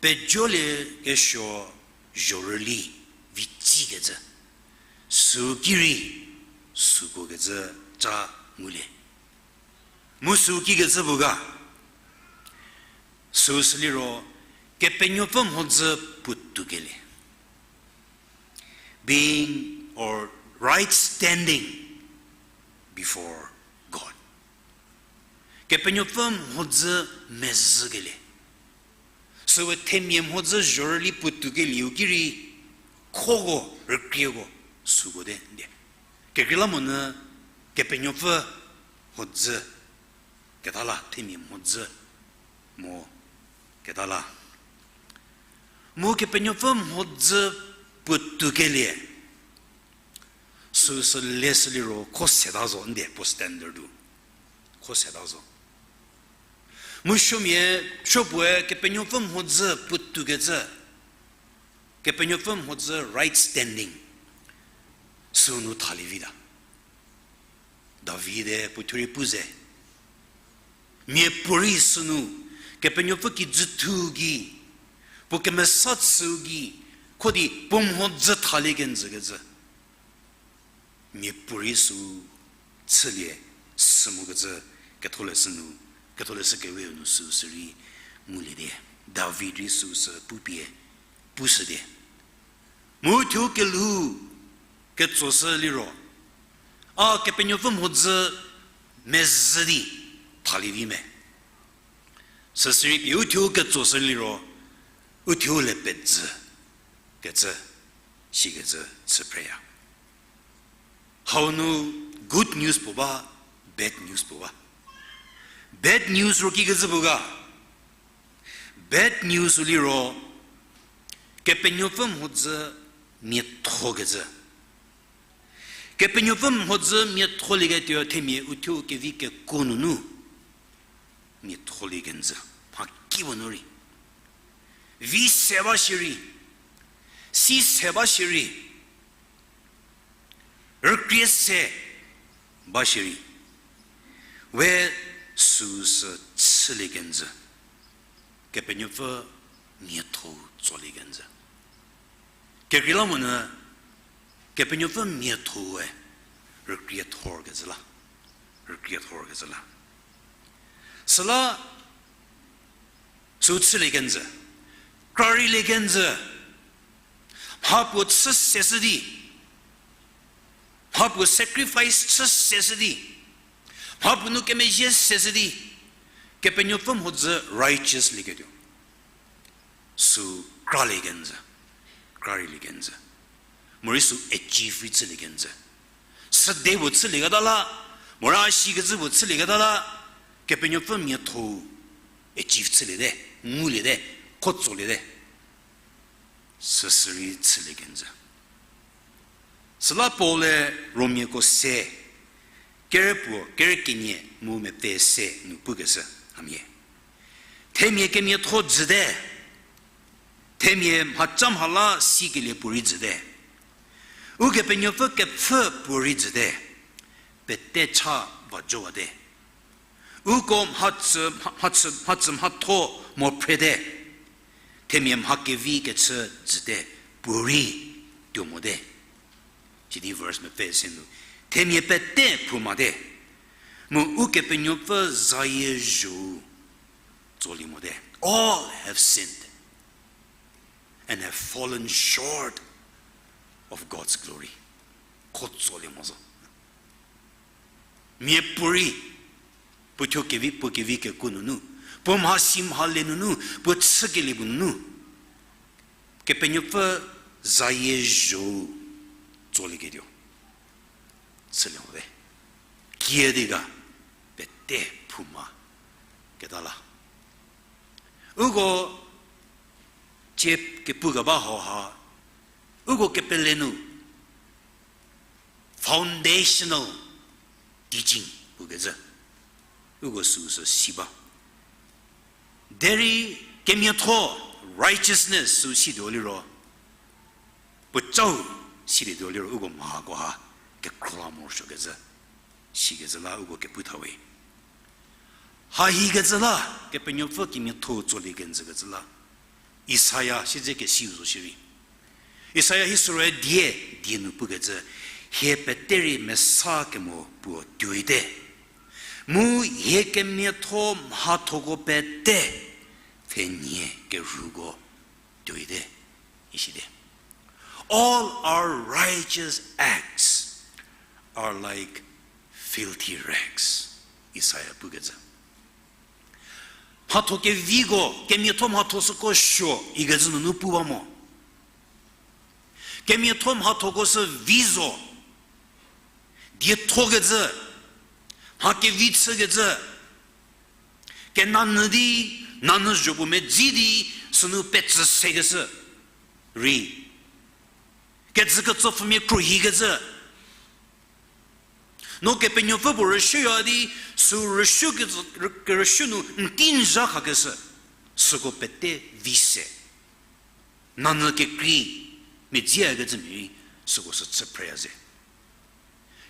pejolie kesuo zhorüli vi tsikecü, süu ki rei süko kecü ca ngulie. Mu süu kikecü puo ga, süu sü liro, Kepenuopfü mhodzü puotoukelie. Being or right standing before God. Kepenuopfü mhodzü mezhükelie. Süwe themia mhodzü zhorüli puotoukelieu ki rei, khoko, rükrieko, süko te ndie. Kekreilamonyü Kepenuopfü mhodzü keta la, themia mhodzü mo keta la. Mu Kepenuopfü mhodzü puotoukelie, süu sü leshü liro kho seta zo ndie puo standard-u. Kho seta zo. Mu supuomia, supuoe Kepenuopfü mhodzü puotoukecü, Kepenuopfü mhodzü right standing, süu nu thalie vita. David-e puo thuo rei pu ze, miapuorei sünu, Kepenuopfü kijüthou gei, puo kemesa chüu gei, kho di puo mhodzü thalie kenjükecü. Miapuorei süu chülie, sü mokecü, ketholeshü nu, ketholeshü kewe nu süu sü rei ngulie die. David rei süu sü pupie, pushü die. Mu thuo kelhou ketsoshü liro, a Kepenuopfü mhodzü mezhü di thalie vi me. Süsirei pie u thuo ketsoshü liro, u thuo le pezhü kecü, sikecü chü phreya. Hau nu good news puo ba, bad news puo ba. Bad news ro kikecü puo ga. Bad news-u liro, Kepenuopfü mhodzü miathokecü. Kepenuopfü mhodzü miatholieketuo themia u thuo kevi kekuo nunu miatholie kenjü. Mhakipuo nu rei, vi se ba shierei, si se ba shierei, rükrie se ba shierei, we süu sü chülie kenjü. Kepenuopfü miatho-u tsolie kenjü. Kekreilamonyü Kepenuopfü miatho-ue rükriethorkecü la. Rükriethorkecü la. Süla süu chülie kenjü, krareilie kenjü, mhapuo chü seshü di, mhapuo sacrifice chü seshü di, mhapuo nu kemezhie seshü di, Kepenuopfü mhodzü righteous lieketuo, süu kralie kenjü, krareilie kenjü. Morei süu achieve rei chülie kenjü. Süde puo chülieketa la, morei a sikecü puo chülieketa la, Kepenuopfü miatho-u achieve chüliete, nguliete, kho tsoliete. Süsü rei chülie kenjü. Süla Paul-e Romiako se, kerü puo, kerü kenie mu mepfü se nu pukeshü hamhie. Themia kemiatho jüte, themia mhaca mha la sikelie puorei jüte, Ukepenuopfü kepfhü puorei jüte, pete cha va jowate. Uko mhacü, mha-, mhacü, mhacü mhatho mo phrete, themia mha kevi kechü jüte puorei tuo mote. Sidi verse mepfü se nu, themia pete phoumate, mu Ukepenuopfü zayie zho-u tsolie mote. All have sinned and have fallen short of God's glory. Kho tsolie mo zo. Miapuorei, puo thuo kevi, puo kevi kekuo nunu, puo mhasi mhale nunu, puo chükelie puo nunu, Kepenuopfü zayie zho-u tsolieketuo chülie mote. Kiüdi ga pete phouma keta la. Uko cie kepu keba hauha, uko kepele nu foundational teaching pukecü, uko süu sü si ba. Derei kemiatho, righteousness sü situo liro, puocau silietuo liro uko mhakoha kekhrola morosuokecü, sikecü la uko kepu thawe. Hahikecü la, Kepenuopfü kemiatho tsolie kenjükecü la, Isaia siedze kesiu zo shierei, Isaia hisüro die, die nu pukecü, hie pete rei mesa kemo puo tuoite, mu hie kemiatho mhathoko pete pfhenie kerhuko tuoite, isite. All our righteous acts are like filthy rags, Isaia pukecü. Mhatho keviko, kemiatho mhatho süko suo ikecü nunu pu ba mo. Kemiatho mhathoko sü vi zo, diethokecü, mha kevi chükecü, kenanyü di, nanyü zho puo medzi di, sünu petsü sekeshü rei, kejü ketsopfümia khruohikecü. No Kepenuopfü puo rüshüya di, sü rüshü kecü, rü-, kerüshü nu n ki n zha khakeshü, süko pete vi se. Nanyü kekrei, medziakecü mia rei, süko sü chü phreya ze.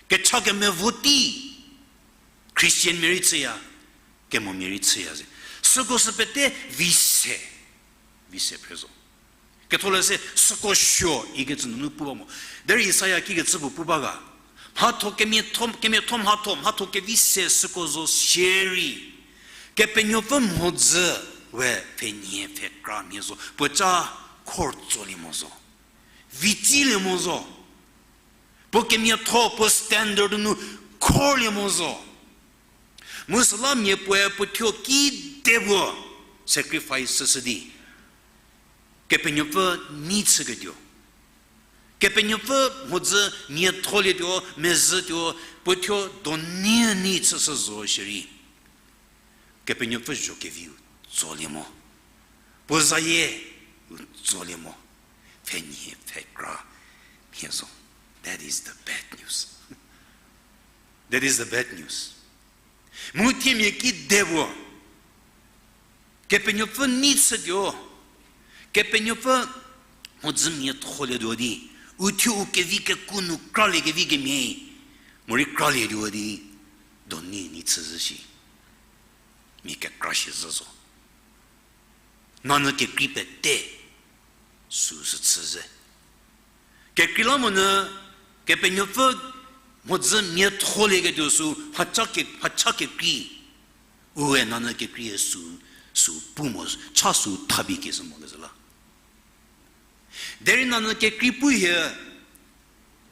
Kecha kemevo tei, Christian mia rei chüya, kemomia rei chüya ze. Süko sü pete vi se, vi se phre zo. Ketholeshü süko suo ikecü nunu pu ba mo. Derei Isaia kikecü puo pu ba ga, mhatho kemiatho, kemiatho mhatho, mhatho kevi se süko zo shierei, Kepenuopfü mhodzü we pfhenie pfhekra mhie zo, puoca khor tsolie mo zo, vitsilie mo zo, puo kemiatho, puo standard nu khorlie mo zo. Mu süla mia puoe puo thuo kide puo sacrifice shü di, Kepenuopfü nei chüketuo, Kepenuopfü mhodzü mia tholietuo, mezhütuo, puo thuo donei nei chüshü zo shierei, Kepenuopfü zho keviu tsolie mo, puo zayie u tsolie mo, pfhenie pfhekra mhie zo. That is the bad news. That is the bad news. Mu themia kide puo, Kepenuopfü nei chütuo, Kepenuopfü mhodzü mia tholietuo di, u thuo u kevi keku nu kraliekevi kemhie, morei kralietuo di, donei nei chü zhü shi, mia kekra shi zhü zo. Nanyü kekrei pete süu sü chü ze. Kekreilamonyü, Kepenuopfü mhodzü mia tholieketuo sü mhacha ke-, mhacha kekrei, ue nanyü kekreie sü, sü pu mo, cha sü thabi keshü mo kezhü la. Derei nanyü kekrei pu hie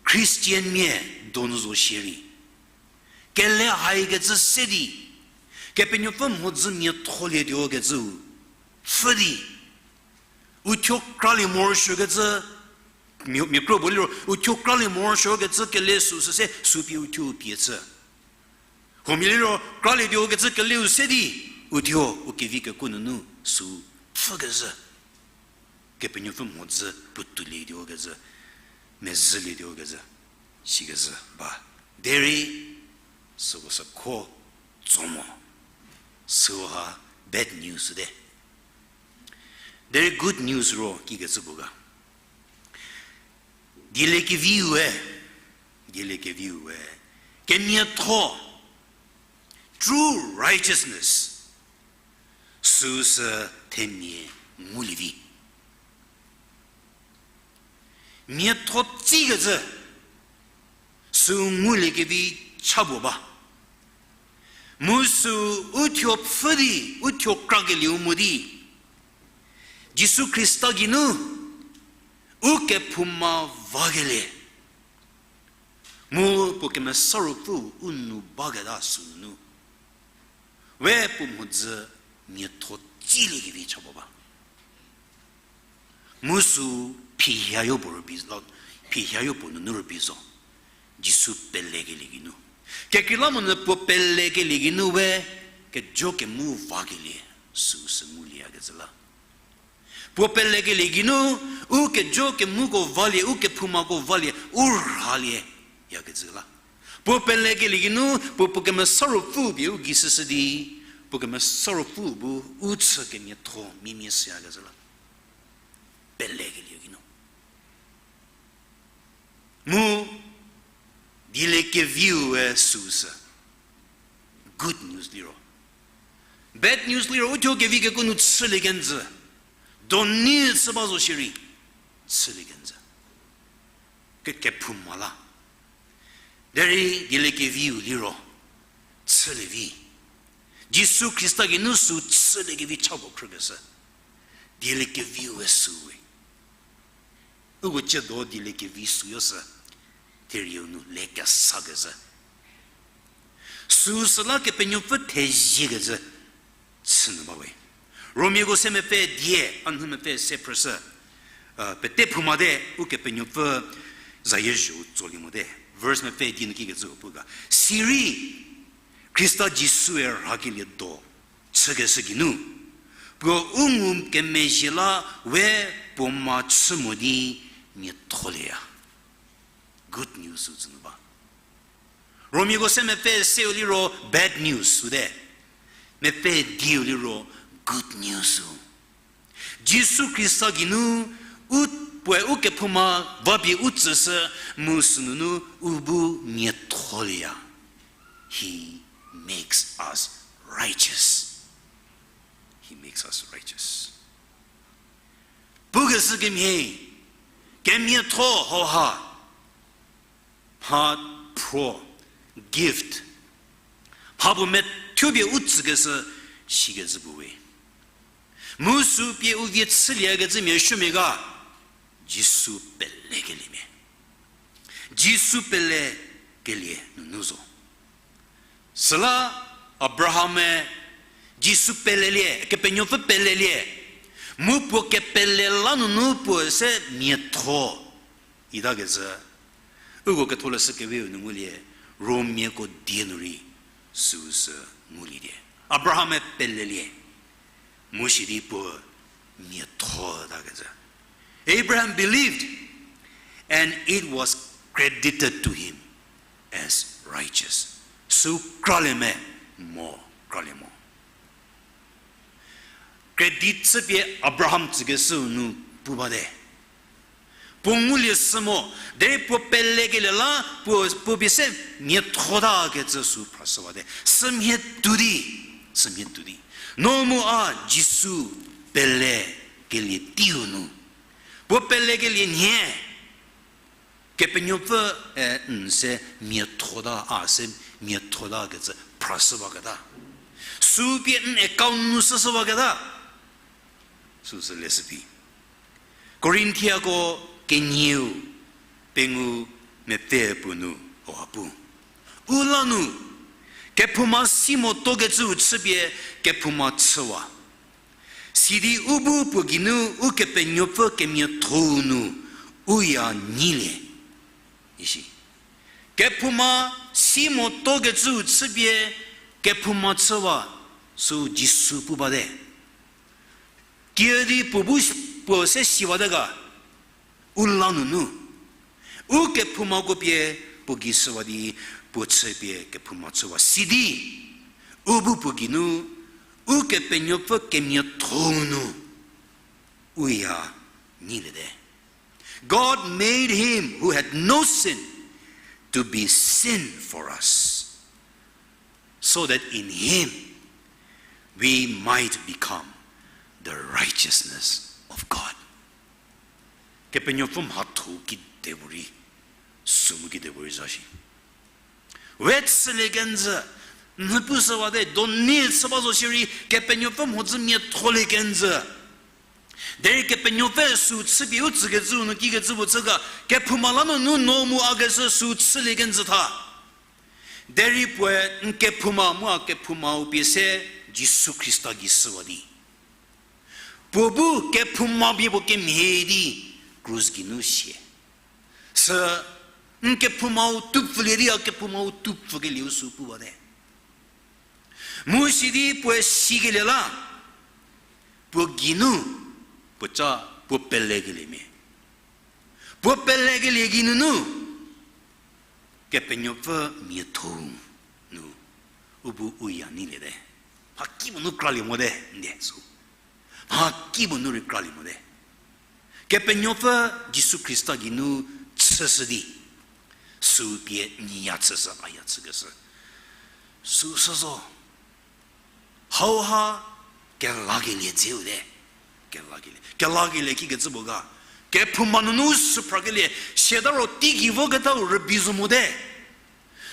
Christian mia donu zo shierei, kele haikecü se di, Kepenuopfü mhodzü mia tholietuo kecüu pfhü di, u thuo kralie morosuokecü, mia, mia kro puo liro, u thuo kralie morosuokecü kele süu sü se, sü pie u thuo u pie chü. Huomia liro, kralietuo kecü keleu se di, u thuo u kevi keku nunu sü pfhü kezhü. Kepenuopfü mhodzü puotoulie tuo kecü, mezhülie tuo kecü, sikezhü ba. Derei, süko sü kho tso mo. Süha bad news te. Derei good news ro kikecü puo ga. Dieliekeviu-e, dieliekeviu-e, kemiatho, true righteousness, süu sü themia ngulie vi. Miatho tsikecü, süu nguliekevi cha puo ba. Mu süu uthuo pfhü di, uthuo krakelieu mo di, Jisu Khrista geinu, u kephouma vakelie. Mu puo Kemesa Ruopfü u nu baketa sünunu, we puo mhodzü miatho tsiliekevi cha puo ba. Mu süu phihia yopuo rübei zo, phihia yopuo nunu rübei zo. Jisu pelekelie geinu. Kekreilamonyü puo pelekelie geinu we kejo kemu vakelie süu sü ngulieyakecü la. Puo pelekelie geinu, u kejo kemuko valie, u kephoumako valie, u ralie yakecü la. Puo pelekelie geinu, puo puo Kemesa Ruopfü pie u gei shüshü di, puo Kemesa Ruopfü bu u chü kemiatho mimia shüyakecü la. Pelekelie geinu. Mu, dieliekeviu-e süu sü. Good news liro. Bad news liro, uthuo kevi kekuo nu chülie kenjü. Doni chü ba zo shierei. Chülie kenjü. Ke kephouma la. Derei dieliekeviu liro. Chülie vi. Jisu Khrista geinu süu chüliekevi cha puo khrükeshü. Dieliekeviu-e süu we. Uko ciedo dieliekevi süu yo sü, therieu nu le kesakecü. Süu süla Kepenuopfü theziekecü chünyü ba we. Romiako se mepfü die, a nhü mepfü se phrüshü, pete phoumate, Ukepenuopfü zayie zhüu tsolie mote. Verse mepfü die nu kikecü pu ga. Sirei, Khrista Jisue rhakelie do chükeshü geinu, puo u ngukemezhie la we puo mha chü mo di miatholieya. Good news u tsünu ba. Romiako se mepfü seu liro bad news u te. Mepfü dieu liro good news u. Jisu Khrista geinu u puoe u kephouma vapie u tsüshü mu sünunu u bu miatholieya. He makes us righteous. He makes us righteous. Pukeshü kemhie, kemiatho hauha, mha phro, gift, mha puo methuopie u tsükeshü, sikecü puo we. Mu sü pie u vie chüliekecümia supuo mia ga, Jisu pelekeliemia. Jisu pelekelie nunu zo. Süla Abraham-e Jisu pelelie, Kepenuopfü pelelie, mu puo kepele la nunu puo se miatho itakecü, uko ketholeshü keviu nu ngulie, Romiako die nu rei süu sü ngulie die. Abraham-e pelelie, mu sidi puo miathotakecü. Abraham believed, and it was credited to him as righteous. Sü kralie me mo, kralie mo. Credit chüpie Abraham tsükeshüu nu pu bate. Puo ngulie sü mo, derei puo pelekelie la, puo, puo pie se miathotakecü sü phrashüwate. Sümhie tuo di, sümhie tuo di. No mu a Jisu pelekelie teiu nu. Puo pelekelie nhie, Kepenuopfü, e, n se miathota, a se miathotakecü phrashüwaketa. Sü pie n account nu shüshüwaketa. Süsü leshü phi. Korinthiako kenieu pengou mepfü puo nu hauha pu. U la nu, kephouma si motokecüu chüpie kephouma chüwa. Sidi u bu puo geinu Ukepenuopfü kemiathou nu u ya nyilie. Isi. Kephouma si motokecüu chüpie kephouma chüwa, sü Jisu pu bate. Kiüdi puo bu puo se siwate ga, u la nunu, u kephoumako pie puo gei shüwa di, puo chüpie kephouma chüwa sidi, u bu puo geinu, Ukepenuopfü kemiatho-u nu, u ya nyilie te. God made him who had no sin to be sin for us, so that in him we might become the righteousness of God. Kepenuopfü mhatho-u kidepuorei, sü mu kidepuorei za shi. We chülie kenjü, n pushüwa te, doni chü ba zo shierei, Kepenuopfü mhodzü miatholie kenjü. Derei Kepenuopfü sü chüpie u tsükecü nu kikecü puo chü ga, kephouma la nunu no mu a keshü sü chülie kenjü tha. Derei puoe n kephouma mu a kephoumau pie se Jisu Khrista gei shüwa di, puo bu kephouma pie puo kemhie di krus geinu sie. Sü n kephoumau tupfülie di a kephoumau tupfükelieu sü puwate. Mu sidi puoe sikelie la, puo geinu, puo ca, puo pelekeliemia, puo pelekelie geinunu, Kepenuopfü miatho-u nu, u bu u ya nyilie te. Mhakipuo nu kralie mote, ndie sü. Mhakipuo nu rei kralie mote. Kepenuopfü Jisu Khrista geinu chüshü di, sü pie n ya chüshü, a ya chükeshü. Sü sü zo. Hauha kelakelie dzeu te. Kelakelie. Kelakelie kikecü puo ga, kephouma nunu sü phrakelie, siata ro teigei voketau rübei zo mote.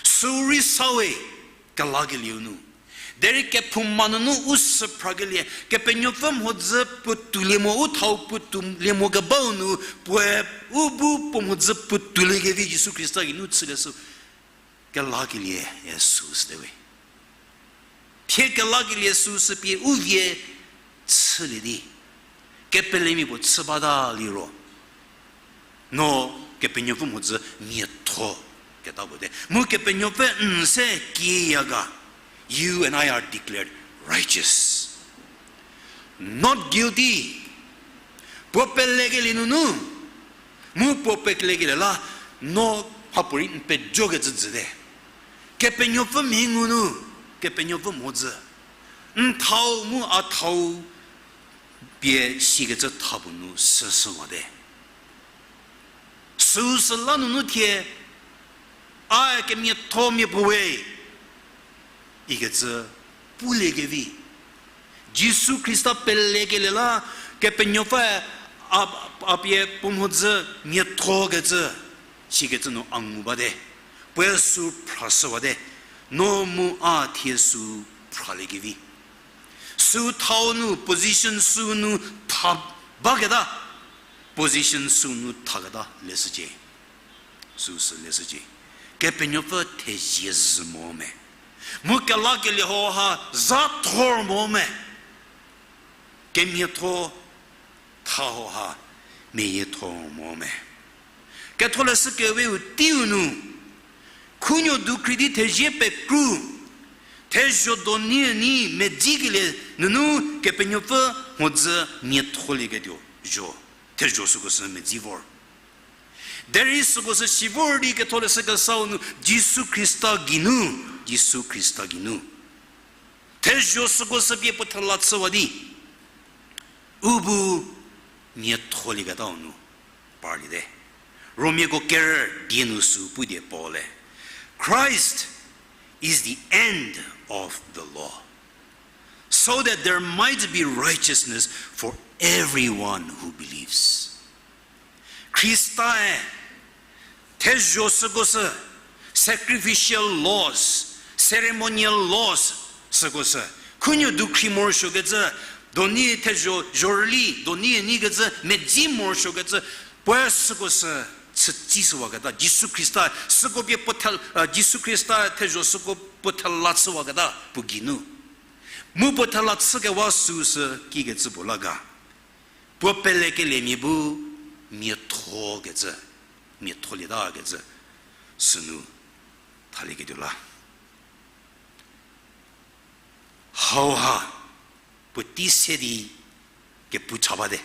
Sü rei sawe, kelakelieu nu. Derei kephouma nunu u sü phrakelie, Kepenuopfü mhodzü puotoulie mo, u thau puotoulie mo kebau nu, puoe u bu puo mhodzü puotouliekevi Jisu Khrista geinu chükeshü, kelakelie e sü süte we. Thie kelakelie sü sü pie u vie chülie di, kepelemia puo chü bata liro, no Kepenuopfü mhodzü miatho keta puo te. Mu Kepenuopfü n se kiya ga, you and I are declared righteous. Not guilty. Puo pelekelie nunu, mu puo pelekelie la, no mhapuorei n pejokecü jüte. Kepenuopfü mhi ngu nu, Kepenuopfü mhodzü, n thau mu a thau pie sikecü tha puo nu süsüwate. Süu süla nunu thie, a kemiathomia puo we, ikecü puliekevi. Jisu Khrista pelekelie la, Kepenuopfü a, a pie puo mhodzü miathokecü, sikecü nu a ngu bate. Puoe sü phrashüwate. No mu a thie sü phraliekevi. Sü thau nu position sü nu tha baketa, position sü nu thaketa leshücie. Sü sü leshücie. Kepenuopfü thezie zhü mo me. Mu kelakelie hauha za thor mo me. Kemiatho tha hauha meyie thor mo me. Ketholeshü Keweu teiu nu, khunuo dukhri di thezie pekru, thezho donienei medzikelie nunu Kepenuopfü mhodzü miatholieketuo zho, thezho süko sü medzi vor. Derei süko sü si vor di Ketholeshü Kesau nu Jisu Khrista geinu, Jisu Khrista geinu thezho süko sü pie puo thela chüwa di, u bu miatholieketau nu parliete. Romiako kerü die nu sü pudi Paul-e, Christ is the end of the law, so that there might be righteousness for everyone who believes. Khristae thezho süko sü, sacrificial laws, ceremonial laws süko sü, khunuo dukhri morosuokecü, doni thezho zhorüli doni nyikecü medzi morosuokecü, puoe süko sü chütsishüwaketa Jisu Khrista, süko pie puo thel-, Jisu Khrista thezho süko puo thela chüwaketa puo geinu. Mu puo thela chükewa süu sü kikecü puo la ga, puo pelekeliemia bu miathokecü, miatholieta kecü, sünu thalieketuo la. Hauha puotei se di kepu cha bate.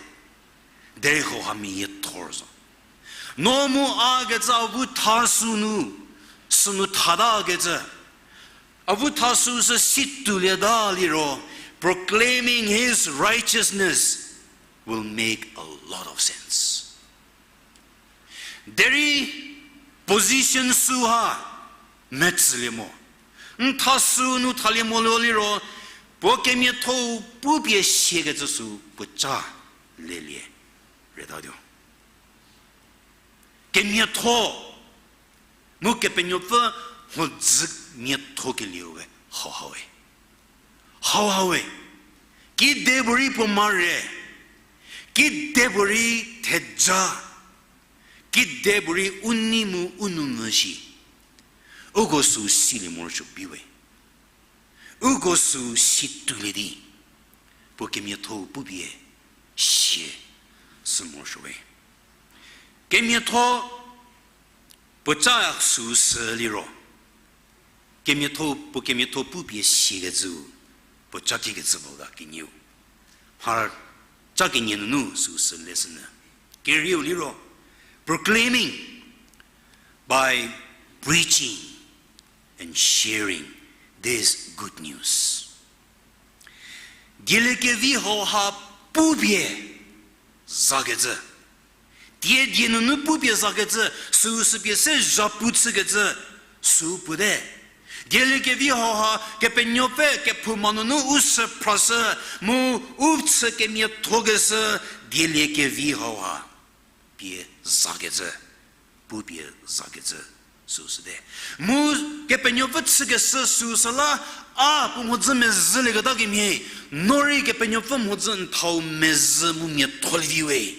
Derei hauha miathor zo. No mu a kecü avu thasü nu, sünu thatakecü. Avu thasü sü si tuolieta liro, proclaiming his righteousness will make a lot of sense. Derei position süha metsülie mo. N thasü nu thalie mo liro, puo kemiatho-u pupie siakecü sü puoca lelie retatuo. Kemiatho, mu Kepenuopfü mhodzü miatho kelieu we hauha we. Hauha we. Kedipuorei puo mare. Kedipuorei theja. Kedipuorei u nei mu u nou mvü shi. Uko sü silie morosuo bi we. Uko sü si tuolie di, puo kemiatho-u pupie sie sü morosuo we. Kemiatho puoca sü sü liro, kemiatho, puo kemiatho pupie siakecü, puoca kikecü puo ga kenieu. Mha ca kenie nunu sü sü leshünyü. Kerieu liro, proclaiming by preaching and sharing this good news. Dieliekevi hauha pupie zakecü. Tie die nunu pupie zakecü, süu süpie se zhapu chükecü, süu puote. Dieliekevi hauha Kepenuopfü kephouma nunu u sü phrashü, mu u chü kemiathokeshü, dieliekevi hauha pie zakecü, pupie zakecü, süu süte. Mu Kepenuopfü chükeshü süu süla, a puo mhodzü mezhülieketa kemhie, no rei Kepenuopfü mhodzü n thau mezhü mu miatholie vi we,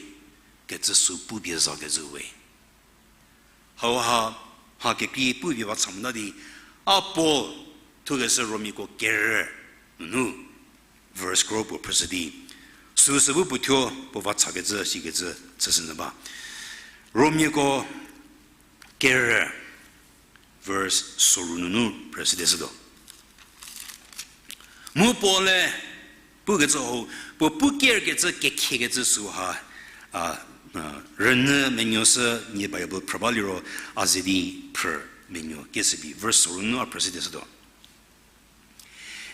kecü sü pupie zakecü we. Hauha, ha kekrei pupie ba cha mota di, a Paul thukeshü Romiako kerü nunu, verse kro puo phrüshü di, süu sü bu puo thuo puo va chakecü sikecü chüshünyü ba. Romiako kerü, verse soru nunu phrüshüdeshütuo. Mu Paul-e pukecü hau, puo pu kerkecü kekhiekecü süha, a, a, rünyü menuo sü nie Bible phrü ba liro, a ze di phrü menuo kesü bi, verse soru nunu a phrüshüdeshütuo.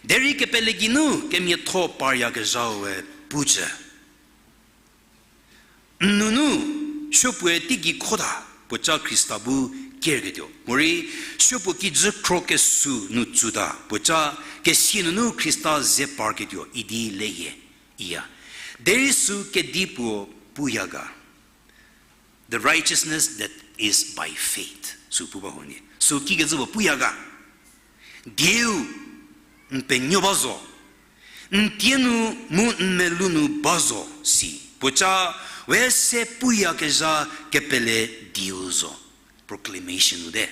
Derei kepele geinu kemiatho paryakezhau we pucü. N nunu, supuoe teigei khota, puoca Khrista bu kerketuo. Morei, supuo kijü khro kesuo nu tsuta, puoca kesia nunu Khrista ze parketuo idi leyie, iya. Derei sü kedipuo puya ga. The righteousness that is by faith. Sü pu ba huonie. Sü kikecü puo puya ga. Dieu n penuo ba zo. N tie nu mu n melou nu ba zo si. Puoca we se puyakezha kepele dieu zo. Proclamation u te.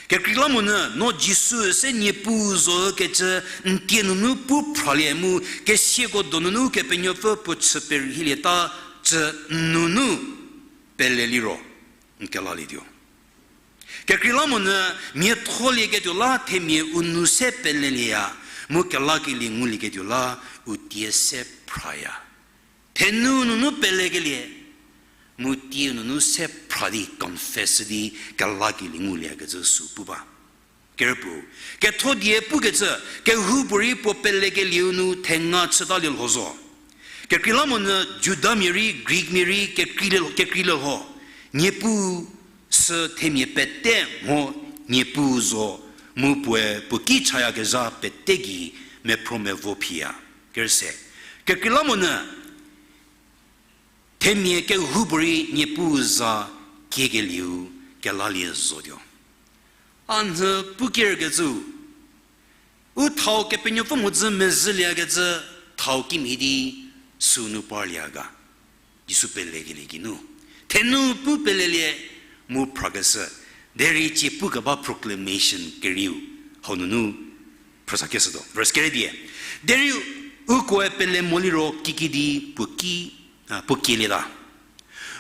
Kekreilamonyü no Jisu se Niepuu zo kecü n tie nunu pu phralie mu kesiako donunu Kepenuopfü puo chü perhilieta cü n nunu pele liro n kelalietuo. Kekreilamonyü miatholieketuo la themia u nou se pelelieya, mu kelakelie ngulieketuo la u tie se phraya. Thenu nunu pelekelie, mu tie nunu se phra di confess di kelakelie nguliekecü sü pu ba. Kerüpuo, ketho die pukecü, kehoupuorei puo pelekelieu nu thenga chütalie lho zo. Kekreilamonyü Judamia rei, Greekmia rei, kekreilie, kekreilie lho. Niepuu sü themia pete mho Niepuu zo, mu puoe puo ki chayakezha pete gei mephro mevo phiya. Kerüse, kekreilamonyü themia kehoupuorei Niepuu za kiekelieu kelalie zotuo. A nhü pu kerkecü, u thau Kepenuopfü mhodzü mezhüliekecü thau kimhie di sünu parlie ga. Jisu pelekelie geinu. Thenu pu pelelie mu phrakeshü. Derei cie pukeba proclamation kerieu. Hau nunu phrüsakeshütuo. Verse keredie. Derei ukoe pele moliro kikidi puo ki, a, puo kielieta.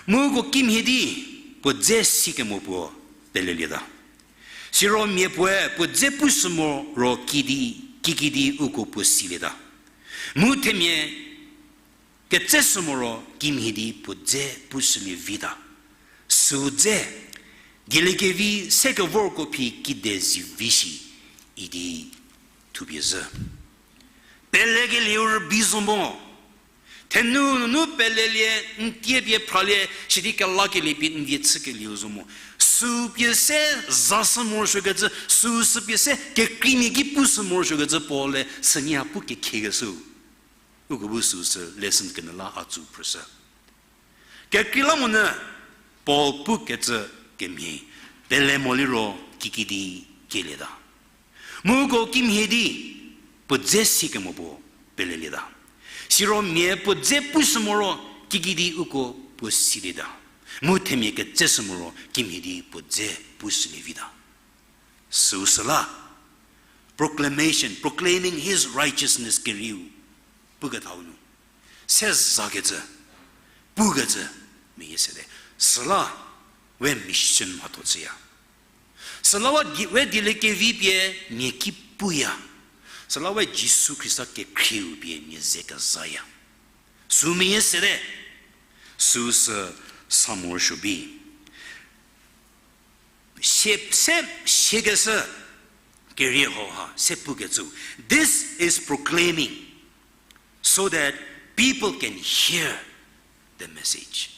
Mu uko kimhie di puo dze sikemo puo pelelieta. Siro mia puoe puo dze pushü mo ro kidi, kikidi uko puo silieta. Mu themia Ketseshü moro kimhie di puo dze pushülie vita. Süu dze, dieliekevi sekevorko phi kide zivi shi idi thupie zhü. Pelekelieu rübei zo mo. Thenu nunu pelelie, n tie pie phralie, sidi kelakelie pie n vie chükelieu zo mo. Süu pie se zashü morosuokecü, süu sü pie se kekreimia ki pushü morosuokecü Paul-e sünie ha pu kekhekeshüu. Uko bu süu sü lesson kenu la a tsü phrüshü. Kekreilamonyü Paul pukecü kemhie, pele mo liro kikidi kielieta. Mu uko kimhie di puo dze sikemo puo pelelieta. Siro mia puo dze pushü moro kikidi uko puo silieta. Mu themia ketseshü moro kimhie di puo dze pushülie vita. Süu süla, proclamation, proclaiming his righteousness kerieu pukethau nu se zakecü, pukecü meyie sete. Süla we mission mhatho chüya. Süla we die-, we dieliekevi pie mia ki puya. Süla we Jisu Khrista kekhrieu pie mia ze kezaya. Süu meyie sete. Süu sü sa morosuo bi sie, se siakeshü kerie hauha se pukecü. This is proclaiming so that people can hear the message.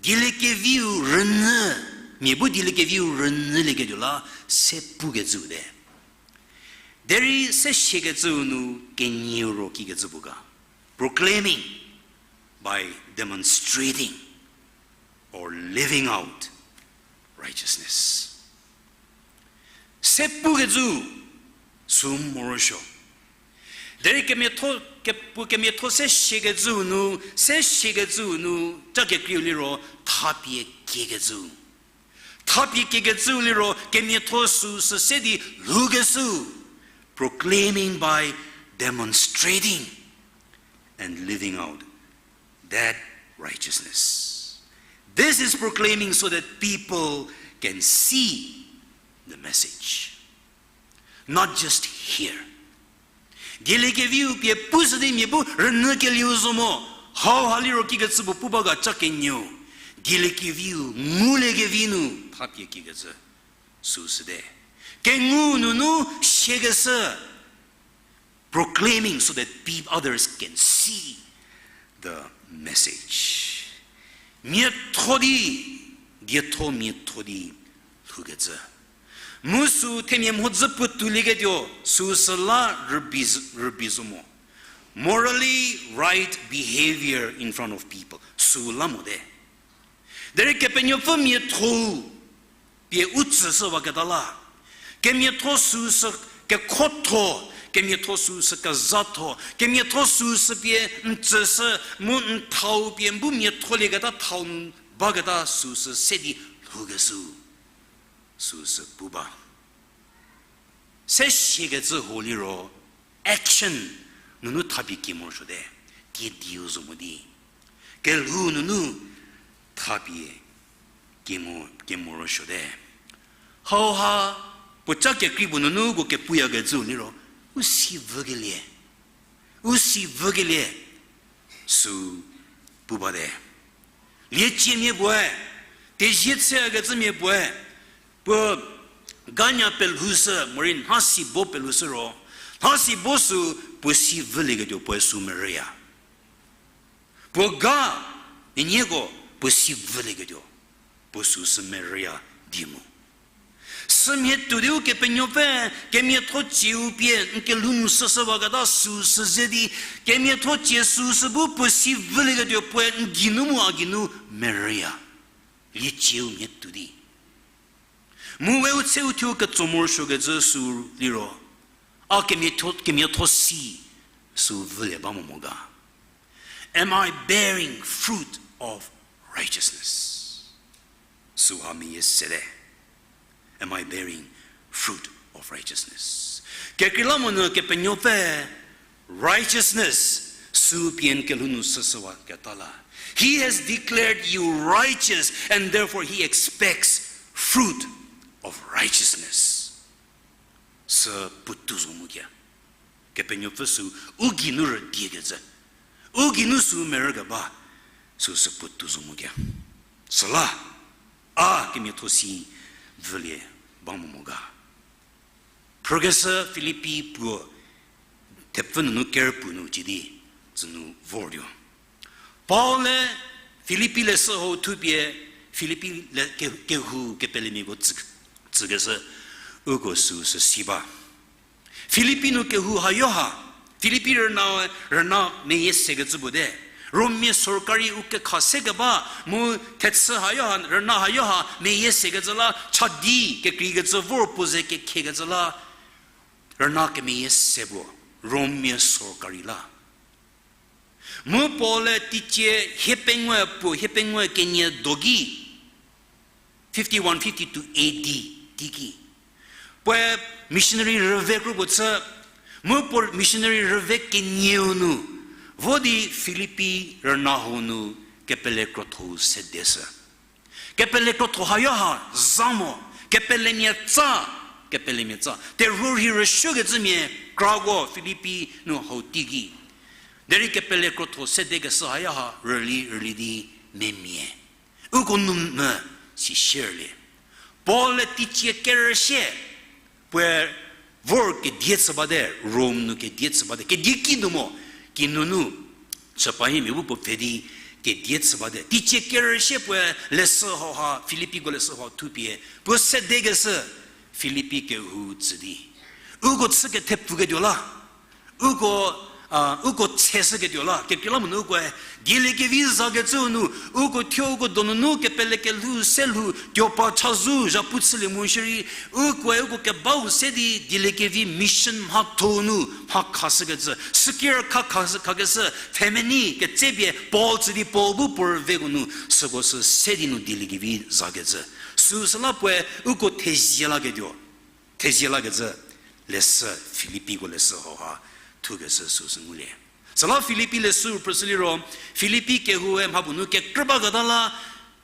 Dieliekeviu rünyü, mia bu dieliekeviu rünyülieketuo la se pukecüu te. Derei se siakecüu nu kenieu ro kikecü puo ga. Proclaiming by demonstrating or living out righteousness. Se pukecü süu morosuo. Derei kemiatho, ke-, puo kemiatho se siakecüu nu, se siakecüu nu, ca kekreiu liro thapie kiekecü. Thapie kiekecüu liro kemiatho süu sü se di lhoukeshü. Proclaiming by demonstrating and living out that righteousness. This is proclaiming so that people can see the message, not just hear. Dieliekeviu pie pushü di mia bu rünyükelieu zo mo, hauha liro kikecü puo pu ba ga ca kenieu. Dieliekeviu nguliekevi nu thapie kiekecü süu süte. Kengu nunu siakeshü, proclaiming so that peop-, others can see the message. Miatho di, dietho miatho di lhoukecü. Mu süu themia mhodzü puotoulieketuo süu süla rübei z-, rübei zo mo. Morally right behavior in front of people. Süu la mote. Derei Kepenuopfü miatho-u pie u tsüshüwaketa la, kemiatho süu sü kekhotho, kemiatho süu sü kezhatho, kemiatho süu sü pie n tsüshü mu n thau pie n bu miatholieketa thau nu baketa süu sü se di lhoukeshü. Süu sü pu ba. Se siakecü ho liro action nunu thapie kie morosuote, kiediu zo mo di. Kelhou nunu thapie kie mo, kie morosuote. Hauha puoca kekrei puo nunu uko kepuyakecüu liro, u si vükelie. U si vükelie. Süu pu bate. Lieciemia puoe, tezie chüyakecümia puoe, puo ganya pelhoushü, morei nhasi bo pelhoushü ro, nhasi bo süu puo si vülieketuo puoe süu merüya. Puo ga, ninieko puo si vülieketuo puo süu sü merüya di mu. Sümhie tuo di Ukepenuopfü kemiatho cieu pie n kelhou nu shüshüwaketa süu sü ze di, kemiatho cie süu sü bu puo si vülieketuo puoe n geinu mu a geinu merüya. Liecieu mhie tuo di. Mu we u tse u thuo ketso morosuokecü süu liro, a kemiatho, kemiatho si süu vülie ba mo mo ga. Am I bearing fruit of righteousness? Süu ha meyie sete. Am I bearing fruit of righteousness? Kekreilamonyü Kepenuopfü righteousness süu pie n kelhou nu shüshüwaketa la, He has declared you righteous, and therefore He expects fruit of righteousness. Sü puotou zo mu kie. Kepenuopfü süu u geinu rüdiekecü, U geinu sü merü keba, süsü puotou zo mo kie. Süla, a kemiatho si vülie ba mo mo ga. Phrükeshü Filipi puo thepfü nunu ker puo nu cidi, tsünu vortuo. Paul-e Filipi leshü hau thupie, Filipi le-, ke-, kehou kepelemiako tsü-, tsükeshü, uko süsü si ba. Filipi nu kehou hayo ha, Filipi rüna, rüna meyie sekecü puo te. Rommia sorkari u kekha se keba, mu thechü hayo ha, rüna hayo ha meyie sekecü la, chadi kekreikecü vor puo ze kekhiekecü la, rüna kemeyie se puo, Rommia sorkari la. Mu Paul-e teicie hiepengou puo, hiepengou kenie do ki, fifty-one, fifty-two A D teiki. Puoe missionary rüve kro puo chü, mu puo missionary rüve kenieu nu, vo di Filipi rüna hau nu kepele krotho-u sedeshü. Kepele krotho hayo ha za mo, kepelemia tsa, kepelemia tsa. Terhuo rhi rüsuokecümia krako Filipi nu hau teiki. Derei kepele krotho sedekeshü hayo ha rüli, rüli di memia. Uko nu mü si shierlie. Paul-e teicie kerüsie, puoe vor kedie chü bate, Rom nu kedie chü bate. Kedie ki nu mo, kinunu, chüpa himia bu puo pfhe di kedie chü bate. Teicie kerüsie puoe leshü hau ha, Filipiko leshü hau thupie, puo sedekeshü Filipi kehou tsü di. Uko chü kethepfuketuo la. Uko, a, uko tsheshüketuo la, kekreilamonyü ukoe, dieliekevi zakecüu nu, uko thuo uko donunu kepele kelhou se lhou, tuopa chazou, zhapu chülie mo shierei, ukoe uko kebau se di dieliekevi mission mhatho nu, mha khashükecü, süki rükha khashü khakeshü, family ketsepie Paul tsü di Paul bu puo rüveko nu, süko sü se di nu dieliekevi zakecü. Süsüla puoe uko thezie laketuo. Thezie lakecü leshü, Filipiko leshü hau ha thukeshü süsü ngulie. Süla Filipi leshü phrüshü liro, Filipi kehoue mhapuo nu kekrü baketa la,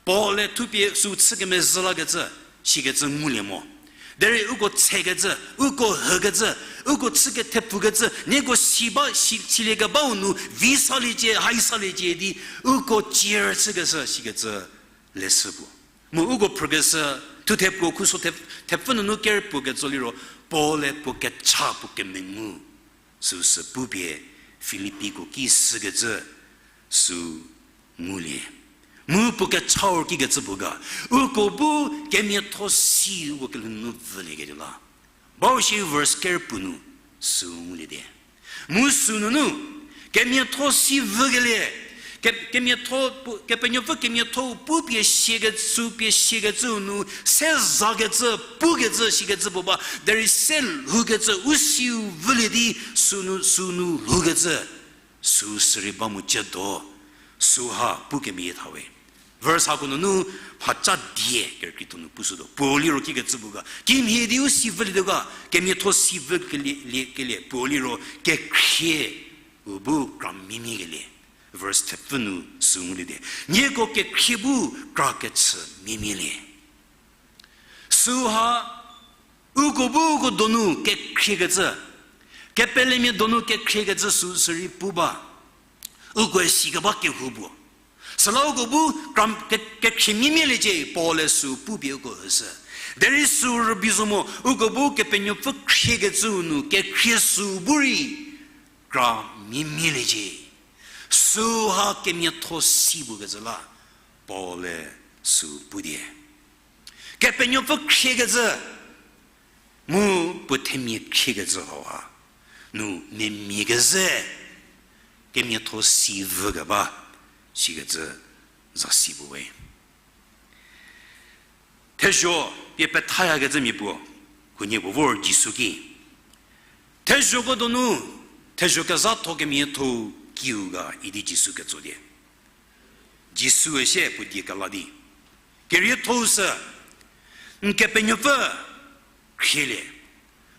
Paul-e thupie sü chü kemezhü lakecü, sikecü ngulie mo. Derei uko tshekecü, uko hükecü, uko chü kethepfukecü, nieko si ba, si, siliekebau nu vi saliecie, hai saliecie di, uko cheer chükeshü, sikecü leshü puo. Mu uko phrükeshü, thuthe puo khuso the-, thepfü nunu ker puo ketso liro, Paul-e puo kecha puo kemengu, süsü pupie Filipiko ki sükecü, sü ngulie. Mu puo kecha-u kikecü puo ga, uko bu kemiatho si uko kelhou nunu vülieketuo la. Bau shi verse ker puo nu sü ngulie di. Mu sünunu, kemiatho si vükelie, ke-, kemiatho pu-, Kepenuopfü kemiatho-u pupie siakecü, pie siakecüu nu, se zakecü, pukecü, sikecü puo ba, derei se lhoukecü, u siu vülie di, sünu, sünu lhoukecü, sü sürei ba mu ciedo, süha pu kemeyie thawe. Verse hako nunu mhaca die kerükrietho nu pushütuo. Puo liro kikecü puo ga. Kimhie di u si vülietuo ga, kemiatho si vükelie, liekelie. Puo liro kekhrie u bu kra miemiekelie. Verse thepfü nu sü ngulie di. Nieko kekhrie bu kra kechü miemielie. Süha, uko bu uko donu kekhriekecü, kepelemia donu kekhriekecü sü sürei pu ba, ukoe sikeba kehou puo. Süla uko bu kra-, ke-, kekhrie miemieliecie, Paul-e sü pupie uko hüshü. Derei sü rübei zo mo, uko bu Kepenuopfü khriekecüu nu kekhrie sü bu rei kra miemieliecie. Süha kemiatho si pukecü la, Paul-e sü pu die. Kepenuopfü khriekecü, mu puo themia khriekecü hauha nu memia kezhü, kemiatho si vükeba, sikecü zasi puwe. Thezho pie pethayakecü mia puo, huoniepuo vor Jisu ki. Thezhoko donu, thezho kezhatho kemiatho kiu ga idi Jisu ketso die. Jisue sie puo die kela di. Kerietho-u sü, n Kepenuopfü khrielie.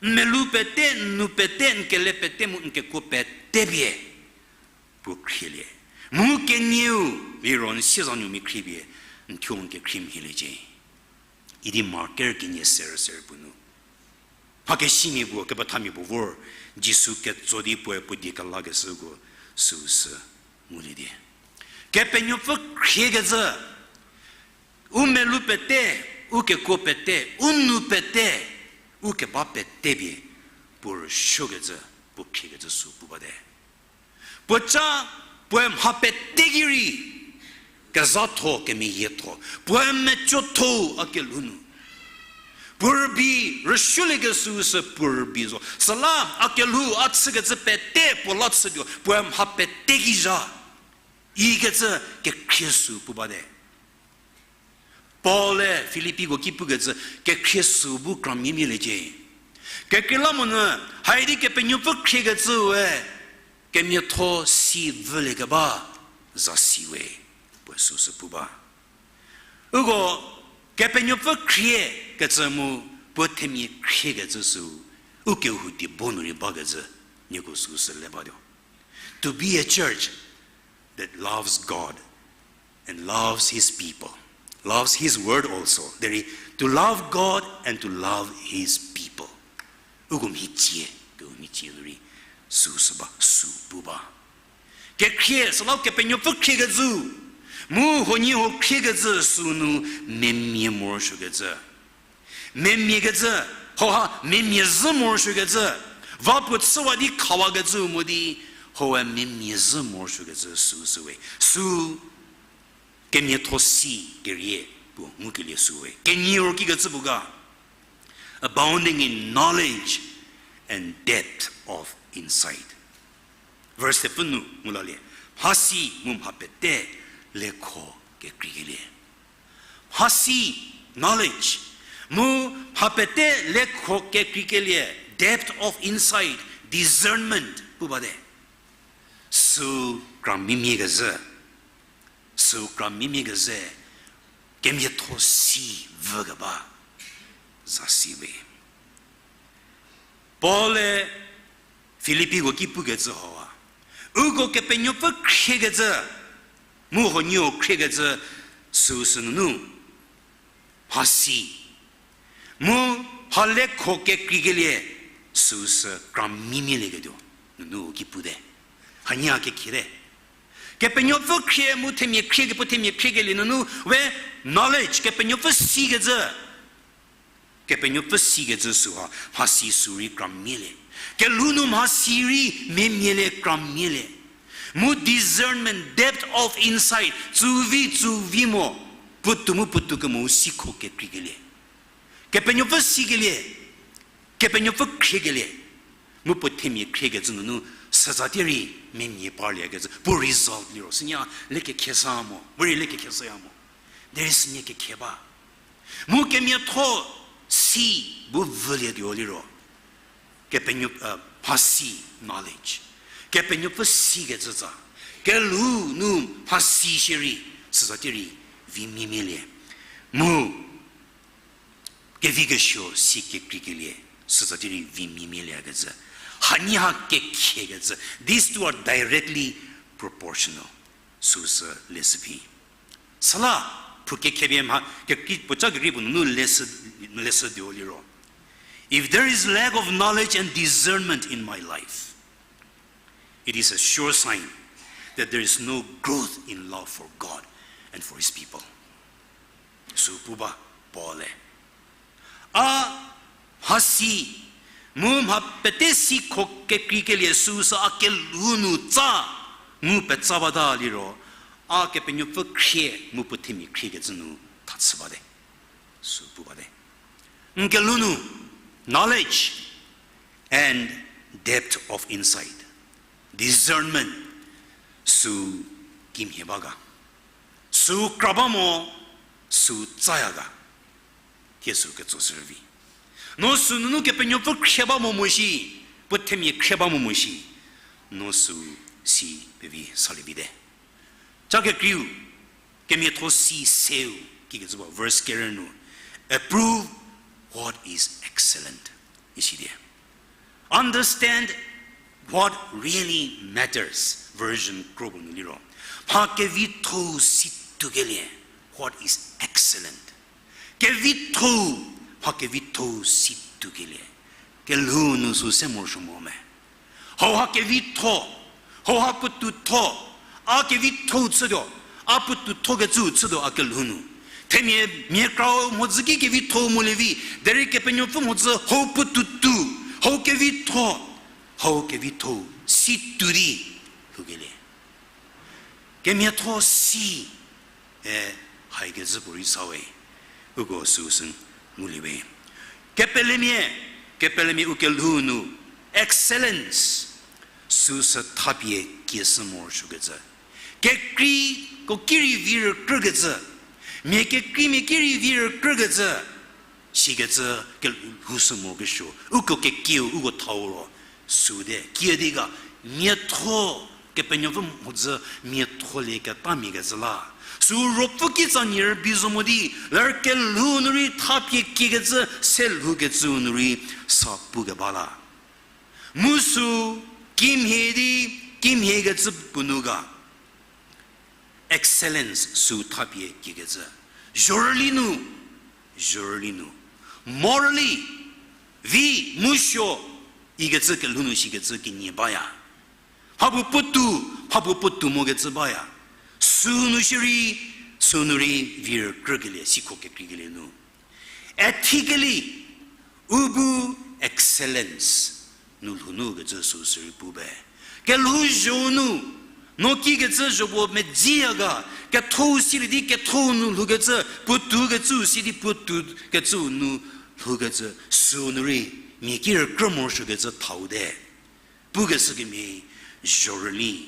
N melou pete, n nou pete, n kele pete mu n kekuo pete pie puo khrielie. Mu kenieu liro n siezanuomia khriepie n thuo n kekhrie mhieliecie. Idi Mark ker kenie serü serü puo nu. Mhakesimia puo, kepethamia puo vor, Jisu ketso di puoe puo die kelakeshüko süu sü Ngulie di. Kepenuopfü khriekecü, u melou pete, u kekuo pete, u nou pete, u keba pete pie, puo rüsuokecü, puo khriekecü sü pu bate. Puo ca, puoe mha pete ki rei, kezhatho, kemeyietho, puoe mecotho a kelhou nu. Puo rübei, rüsuoliekesü sü puo rübei zo. Süla a kelhou, a chükecü pete puo la chütuo, puoe mha pete ki zha. Ikecü kekhrie sü pu bate. Paul-e Filippiko ki pukecü, kekhrie sü bu kramia mieliecie. Kekreilamonyü, haidi Kepenuopfü khriekecüe, kemiatho si vülie keba, zasi we, puoe süsü pu ba. Uko, Kepenuopfü khriekecü mu, puo themia khriekecü sü, u kehou diebo nu rei bakecü, nieko süsü le batuo. To be a church that loves God and loves his people, loves his word also. Derei, to love God and to love his people. Uko mhicie, kehou mhicie nu rei, süsü ba, sü pu ba. Kekhrie, süla Kepenuopfü khriekecü, mu huoniehuo khriekecü sü nu memia morosuokecü. Memiakecü, hauha memia zhü morosuokecü, va puo chüwa di khawakecü mo di, hau-e memia zhü morosuokecü süsü we. Sü kemiatho si kerie puo ngukelie sü we. Kenieu kikecü pu ga, abounding in knowledge and depth of insight. Verse thepfü nu ngu lalie, mhasi mu mha pete lekho kekreikelie. Mhasi, knowledge, mu mha pete lekho kekreikelie, depth of insight, discernment pu bate. Sü kramimia kezhü, sü kramimia kezhü, kemiatho si vü keba, zasi we. Paul-e Filippiko ki pukecü hau a, uko Kepenuopfü khriekecü, mu huoniehuo khriekecü, süsü nunu, mhasi, mu mha lekho kekreikelie, süsü kramimialieketuo, nunu ki pute. Hanie a kekhiete. Kepenuopfü khrie mu themia khrie, kepu themia khriekelie nunu we knowledge, Kepenuopfü sikecü. Kepenuopfü sikecü süha, mhasi sü rei kramielie. Kelhou nu mhasi rei memialie kramielie. Mu discernment, depth of insight, tsüvi, tsüvi mo, puotou mu puotou kemo sikho kekreikelie. Kepenuopfü sikelie, Kepenuopfü khriekelie, mu puo themia khriekecü nunu, süzatie rei memia parliekecü, puo result liro, sünie lekekhiesa mo, morei lekekhieseya mo. Derei sünie kekhe ba. Mu kemiatho si bu vülietuo liro. Kepenuo, mhasi, knowledge. Kepenuopfü sikecü za. Kelhou nu mhasi shierei, süzatie rei, vimimialie. Mu kevi kesuo si kekreikelie, süzatie rei vimimialiekecü. Hanie ha kekhiekecü. These two are directly proportional. Süsü leshü phi. Süla, phou kekhepie mha, kekri, puoca kekri puo nunu leshü, leshütuo liro. If there is lack of knowledge and discernment in my life, it is a sure sign that there is no growth in love for God and for his people. Sü pu ba Paul-e. A mhasi, mu mha pete sikho kekreikelie süsü a kelhou nu tsa, ngu petsa bata liro, a Kepenuopfü khrie mu puo themia khriekecü nu thachü bate. Sü pu bate. N kelhou nu, knowledge and depth of insight, discernment, sü kimhie ba ga. Sü kra ba mo, sü tsaya ga. Thie sü ketso shürei vi. No sü nunu Kepenuopfü khrie ba mo mo shi, puo themia khrie ba mo mo shi. No sü si pevi salie vite. Ca kekreiu, kemiatho si seu, kikecü ba verse kerü nu, approve what is excellent. Isi die. Understand what really matters. Version kro puo nu liro, mha kevitho-u si tuokelie, what is excellent. Kevitho-u, mha kevitho-u si tuokelie. Kelhou nu sü se morosuo mo me. Hauha kevitho, hauha puotoutho, A kevitho-u chütuo, a puotou thokecüu chütuo a kelhou nu. Themia mia krau mhodzü ki kevitho-u molie vi, derei Kepenuopfü mhodzü hau puotou tou, hau kevitho, hau kevitho-u si tuo di lhoukelie. Kemiatho si, e, haikecü puorei sa we, uko süu sü ngulie we. Kepelemia, kepelemia u kelhou nu, excellence, süu sü thapie kieshü morosuokecü. Kekreiko ki rei vi rükrükecü, mia kekreimia ki rei vi rükrükecü, sikecü kelhou sü morokesuo, uko kekieu, uko thau ro, süu te, kiüdi ga, miatho, Kepenuopfü mhodzü miatholie ketamia kecü la. Süu Ruopfü kitsa nie rübei zo mo di, ler kelhou nu rei thapie kiekecü, se lhoukecüu nu rei sa pukeba la. Mu süu kimhie di, kimhiekecü puo nu ga. Excellence süu thapie kiekecü. Zhorüli nu, zhorüli nu. Morally, vi, mu suo, ikecü kelhou nu sikecü kenie baya. Mhapuo puotou, mhapuo puotou mokecü baya. Süu nu shierei, süu nu rei vi rükrükelie, sikho kekreikelie nu. Ethically, u bu excellence nu lhou nu kecü süu sü rei pu be. Kelhouzho nu, no kikecü zho puo medziya ga, ketho-u silie di ketho-u nu lhoukecü, puotou kecüu si di puotou kecüu nu lhoukecü, süu nu rei, mia ki rükrü morosuokecü thau te. Pukeshü kemhie, zhorüli,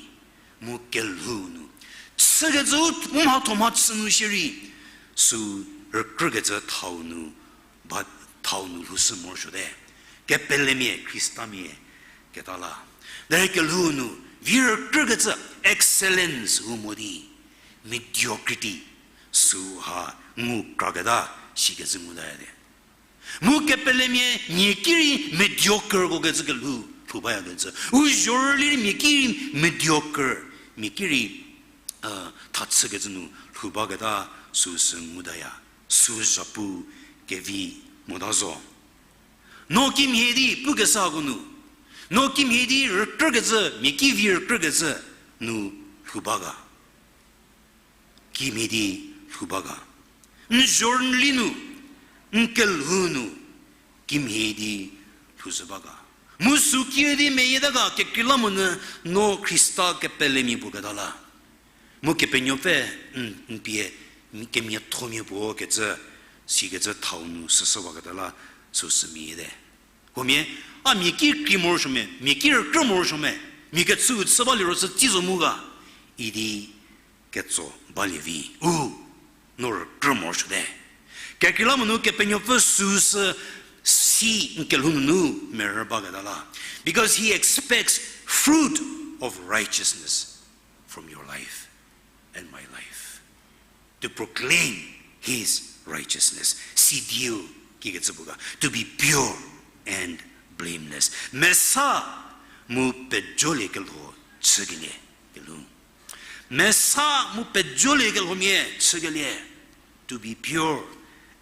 mu kelhou nu. Chükecü u mhatho mhachü nu shierei, süu rükrükecü thau nu, ba thau nu lhoushü morosuo te. Kepelemia, Khristamia, keta la. Derei kelhou nu, vi rükrükecü excellence u mo di, mediocrity, süu ha ngu kraketa, sikecü nguta te. Mu kepelemia mia ki rei mediocre ko kecü kelhou lhou bayakecü. U zhorüli rei mia ki rei mediocre, mia ki rei, thachükecü nu lhou baketa süu sü ngutaya. Süu zhapu kevi mota zo. No kimhie di pukeshüko nu. No kimhie di rükrükecü, mia ki vi rükrükecü nu lhou ba ga. Kimhie di lhou ba ga. N zhorüli nu, n kelhou nu, kimhie di lhoushü ba ga. Mu süu kiüdi meyieta ga kekreilamonyü no Khrista kepelemia puo keta la. Mu Kepenuopfü n, n pie, kemiathomia puo kecü, sikecü thau nu süshüwaketa la, süu sü meyiete. Huomia, a mia ki krei morosuo me, mia ki rükrü morosuo me, mia kechüu chü baliro sü tei zo mu ga, idi ketso balie vi. U, no rükrü morosuote. Kekreilamonyü Kepenuopfü süu sü si n kelhou nunu merü baketa la. Because he expects fruit of righteousness from your life and my life. To proclaim his righteousness. Sidiu kikecü puo ga. To be pure and blameless. Mesa mu pejoliekelho chükelie kelhou. Mesa mu pejoliekelhomia chükelie. To be pure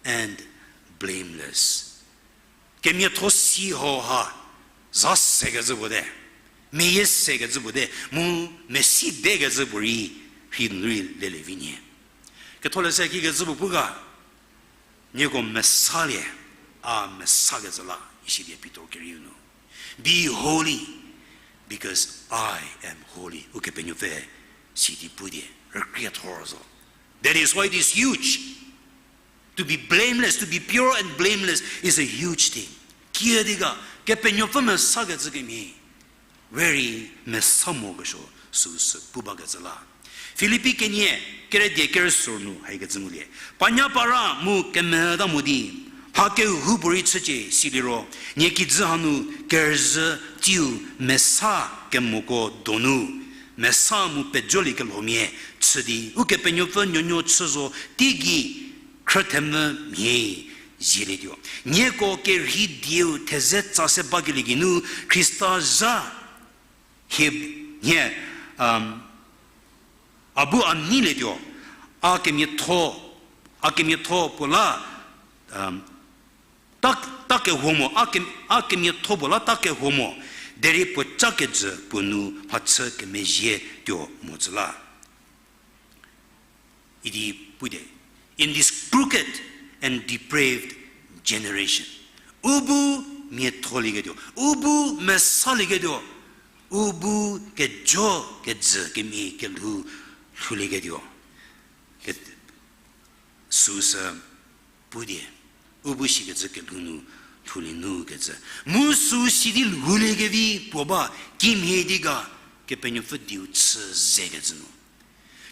and blameless. Kemiatho si hauha, za sekecü puo te, meyie sekecü puo te, mu mesi dekecü puo rei, rhei nu rei lelie vi nyie. Ketholeshü kikecü puo pu ga, nieko mesalie, a mesakecü la, isi die Pitor kerieu nu. Be holy, because I am holy. Ukepenuopfü sidi pu die, rükrie thor zo. That is why it is huge. To be blameless, to be pure and blameless is a huge thing. Kiüdi ga, Kepenuopfü mesakecü kemhie, we rei mesa mokesuo süu sü pu bakecü la. Filipi kenie, kere die kere sor nu haikecü ngulie. Panyapara mu kemeta mo di, mha kehoupuorei chücie siliro, nie kijü hanu kerüzhü tsiu mesa kemoko donu, mesa mu pejoliekelhomia chü di, Ukepenuopfü nuonuo chü zo teigei khrüthemvü mhie zielietuo. Nieko kerhei dieu theze tsa se bakelie geinu Khrista zha hie, hie, a bu a neilietuo, a kemiatho, a kemiatho puo la, ta, ta kehuo mo, a ke, a kemiatho puo la ta kehuo mo, derei puo ca kejü puo nu mhachü kemezhie tuo mocü la. idi pute, in this crooked and depraved generation. U bu miatholieketuo, u bu mesalieketuo, u bu kejo kejü kemhie kelhou lhoulieketuo. Ke-, süsü pute, u bu sikecü kelhou nu lhoulie nu kecü. Mu sü sidi lhouliekevi puo ba, kimhie di ga, Kepenuopfü dieu chü zekecü nu.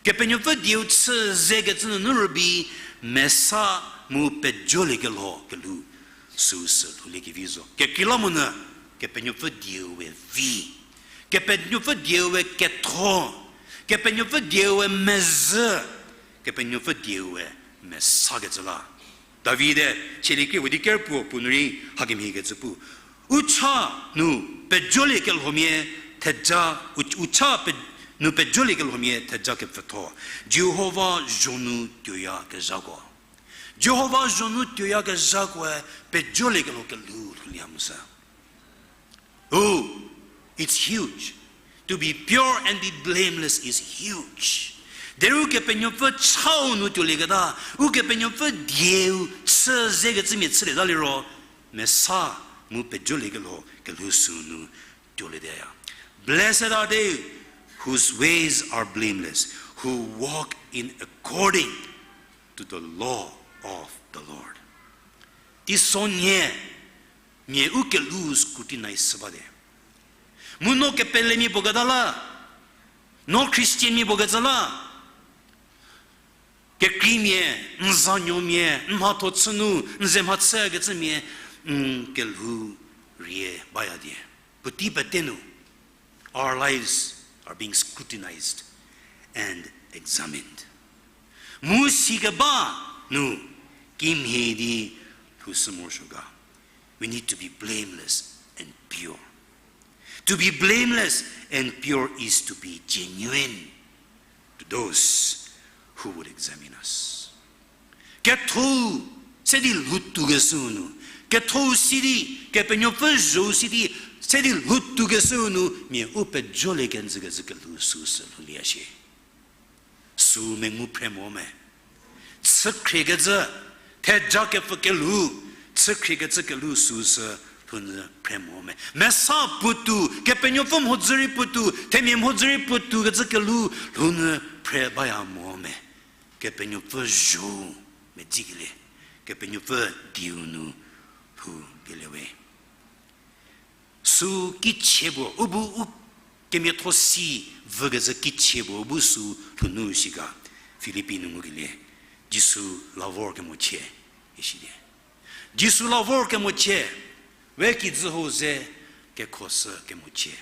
Kepenuopfü dieu chü zekecü nunu rübei mesa mu pejoliekelho kelhou süsü lhouliekevi zo. Kekreilamonyü Kepenuopfü dieu we vi. Kepenuopfü dieu we ketho. Kepenuopfü dieu we mezhü. Kepenuopfü dieu we mesakecü la. Davide, chielie krie puo di ker puo, puo nu rei hakemhiekecü pu. U cha nu pejoliekelhomia theja, u, u cha pe-, nu pejoliekelhomia theja kepfütho. Jihova zho nu tuoyakezhako. Jihova zho nu tuoyakezhakoe pejoliekelho kelhou lhoulie mu sü. Oh, it's huge. To be pure and be blameless is huge. Derei Ukepenuopfü chau nu tuolieketa, Ukepenuopfü dieu chü zekecümia chülieta liro, mesa mu pejoliekelho kelhou sünu tuolieteya. Blessed are they whose ways are blameless, who walk in according to the law of the Lord. Teisonhie mia u kelhou scrutinize shü bate. Mu no kepelemia puo keta la, no Christianmia puo kecü la, kekreimia, n zanuomia, n mhatho chü nu, n ze mhachü kecümia, n kelhou rie baya die. Puotei pete nu, our lives are being scrutinized and examined. Mu sikeba nu kimhie di lhoushü morosuo ga. We need to be blameless and pure. To be blameless and pure is to be genuine to those who would examine us. Ketho se di lhoutuokeshüu nu, ketho si di, Kepenuopfü zho si di, se di lhoutuokeshüu nu mia u pejolie kenjü kezhü kelhou süsü lhoulie shie. Sü mengu phre mo me. Chükhriekecü, theja kepfü kelhou, chükhriekecü kelhou süsü lhounyü phre mo me. Mesa puotou, Kepenuopfü mhodzü rei puotou, themia mhodzü rei puotou kecü kelhou lhounyü phre baya mo me. Kepenuopfü zho medzi kelie, Kepenuopfü dieu nu lhou kelie we. Sü kichie puo, u bu u kemiatho si vükezhü kichie puo, u bu sü lhounu shi ga, Filipi nu ngukelie, Jisu la vor kemochie, ishidi. Jisu la vor kemochie, we kijü hou ze kekhoshü kemochie.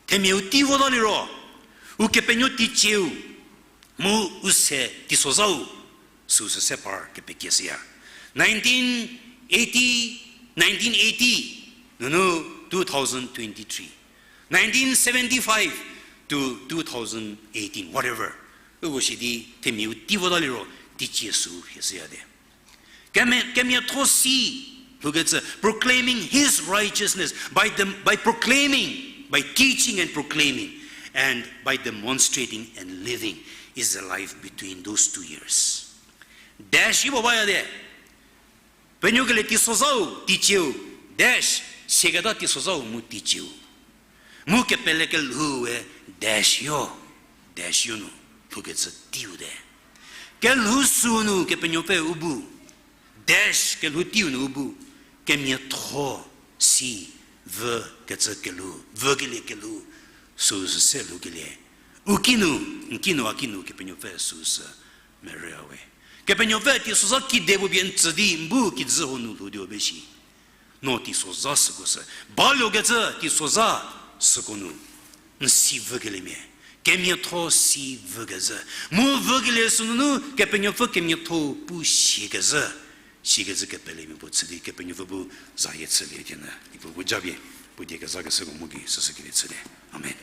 Themia u tei vota liro, Ukepenuopfü teicieu, mu u se teisozhau, süsü se par kepekieshüya. Nineteen eighty, nineteen eighty, nunu two thousand twenty-three. Nineteen seventy-five to two thousand eighteen, whatever. Uko shi di themia u tei vota liro, teicie sü hieshüya de. Kemia, kemiatho si, lhoukecü, proclaiming his righteousness by the, by proclaiming, by teaching and proclaiming, and by demonstrating and living is the life between those two years. Dash ibo baya de. Penuokelie teisozhau teicieu, dash, sieketa teisozhau mu teicieu. Mu kepele kelhou we dash yo, dash yo nu lhoukecü teiu de. Kelhou süu nu Kepenuopfü u bu, dash kelhou teiu nu u bu, kemiatho si vükecü kelhou, vükelie kelhou, süsü se lhoukelie. U kinu, n kinu, a kinu Kepenuopfü süsü merüya we. Kepenuopfü teisozha kide puo pie n tsü di n bu kijü hou nu lhou di u be shi. No teisozha süko sü. Baluokecü teisozha süko nu. N si vükeliemia. Kemiatho si vükezhü. Mu vükelie sünunu Kepenuopfü kemiatho pu siakezhü. Siakezhü kepelemia puo chü di Kepenuopfü bu zayie chülie tienü. Niepuu bu japie. Puo die kezakeshüko mu gei süsü kelie chü di. Amen.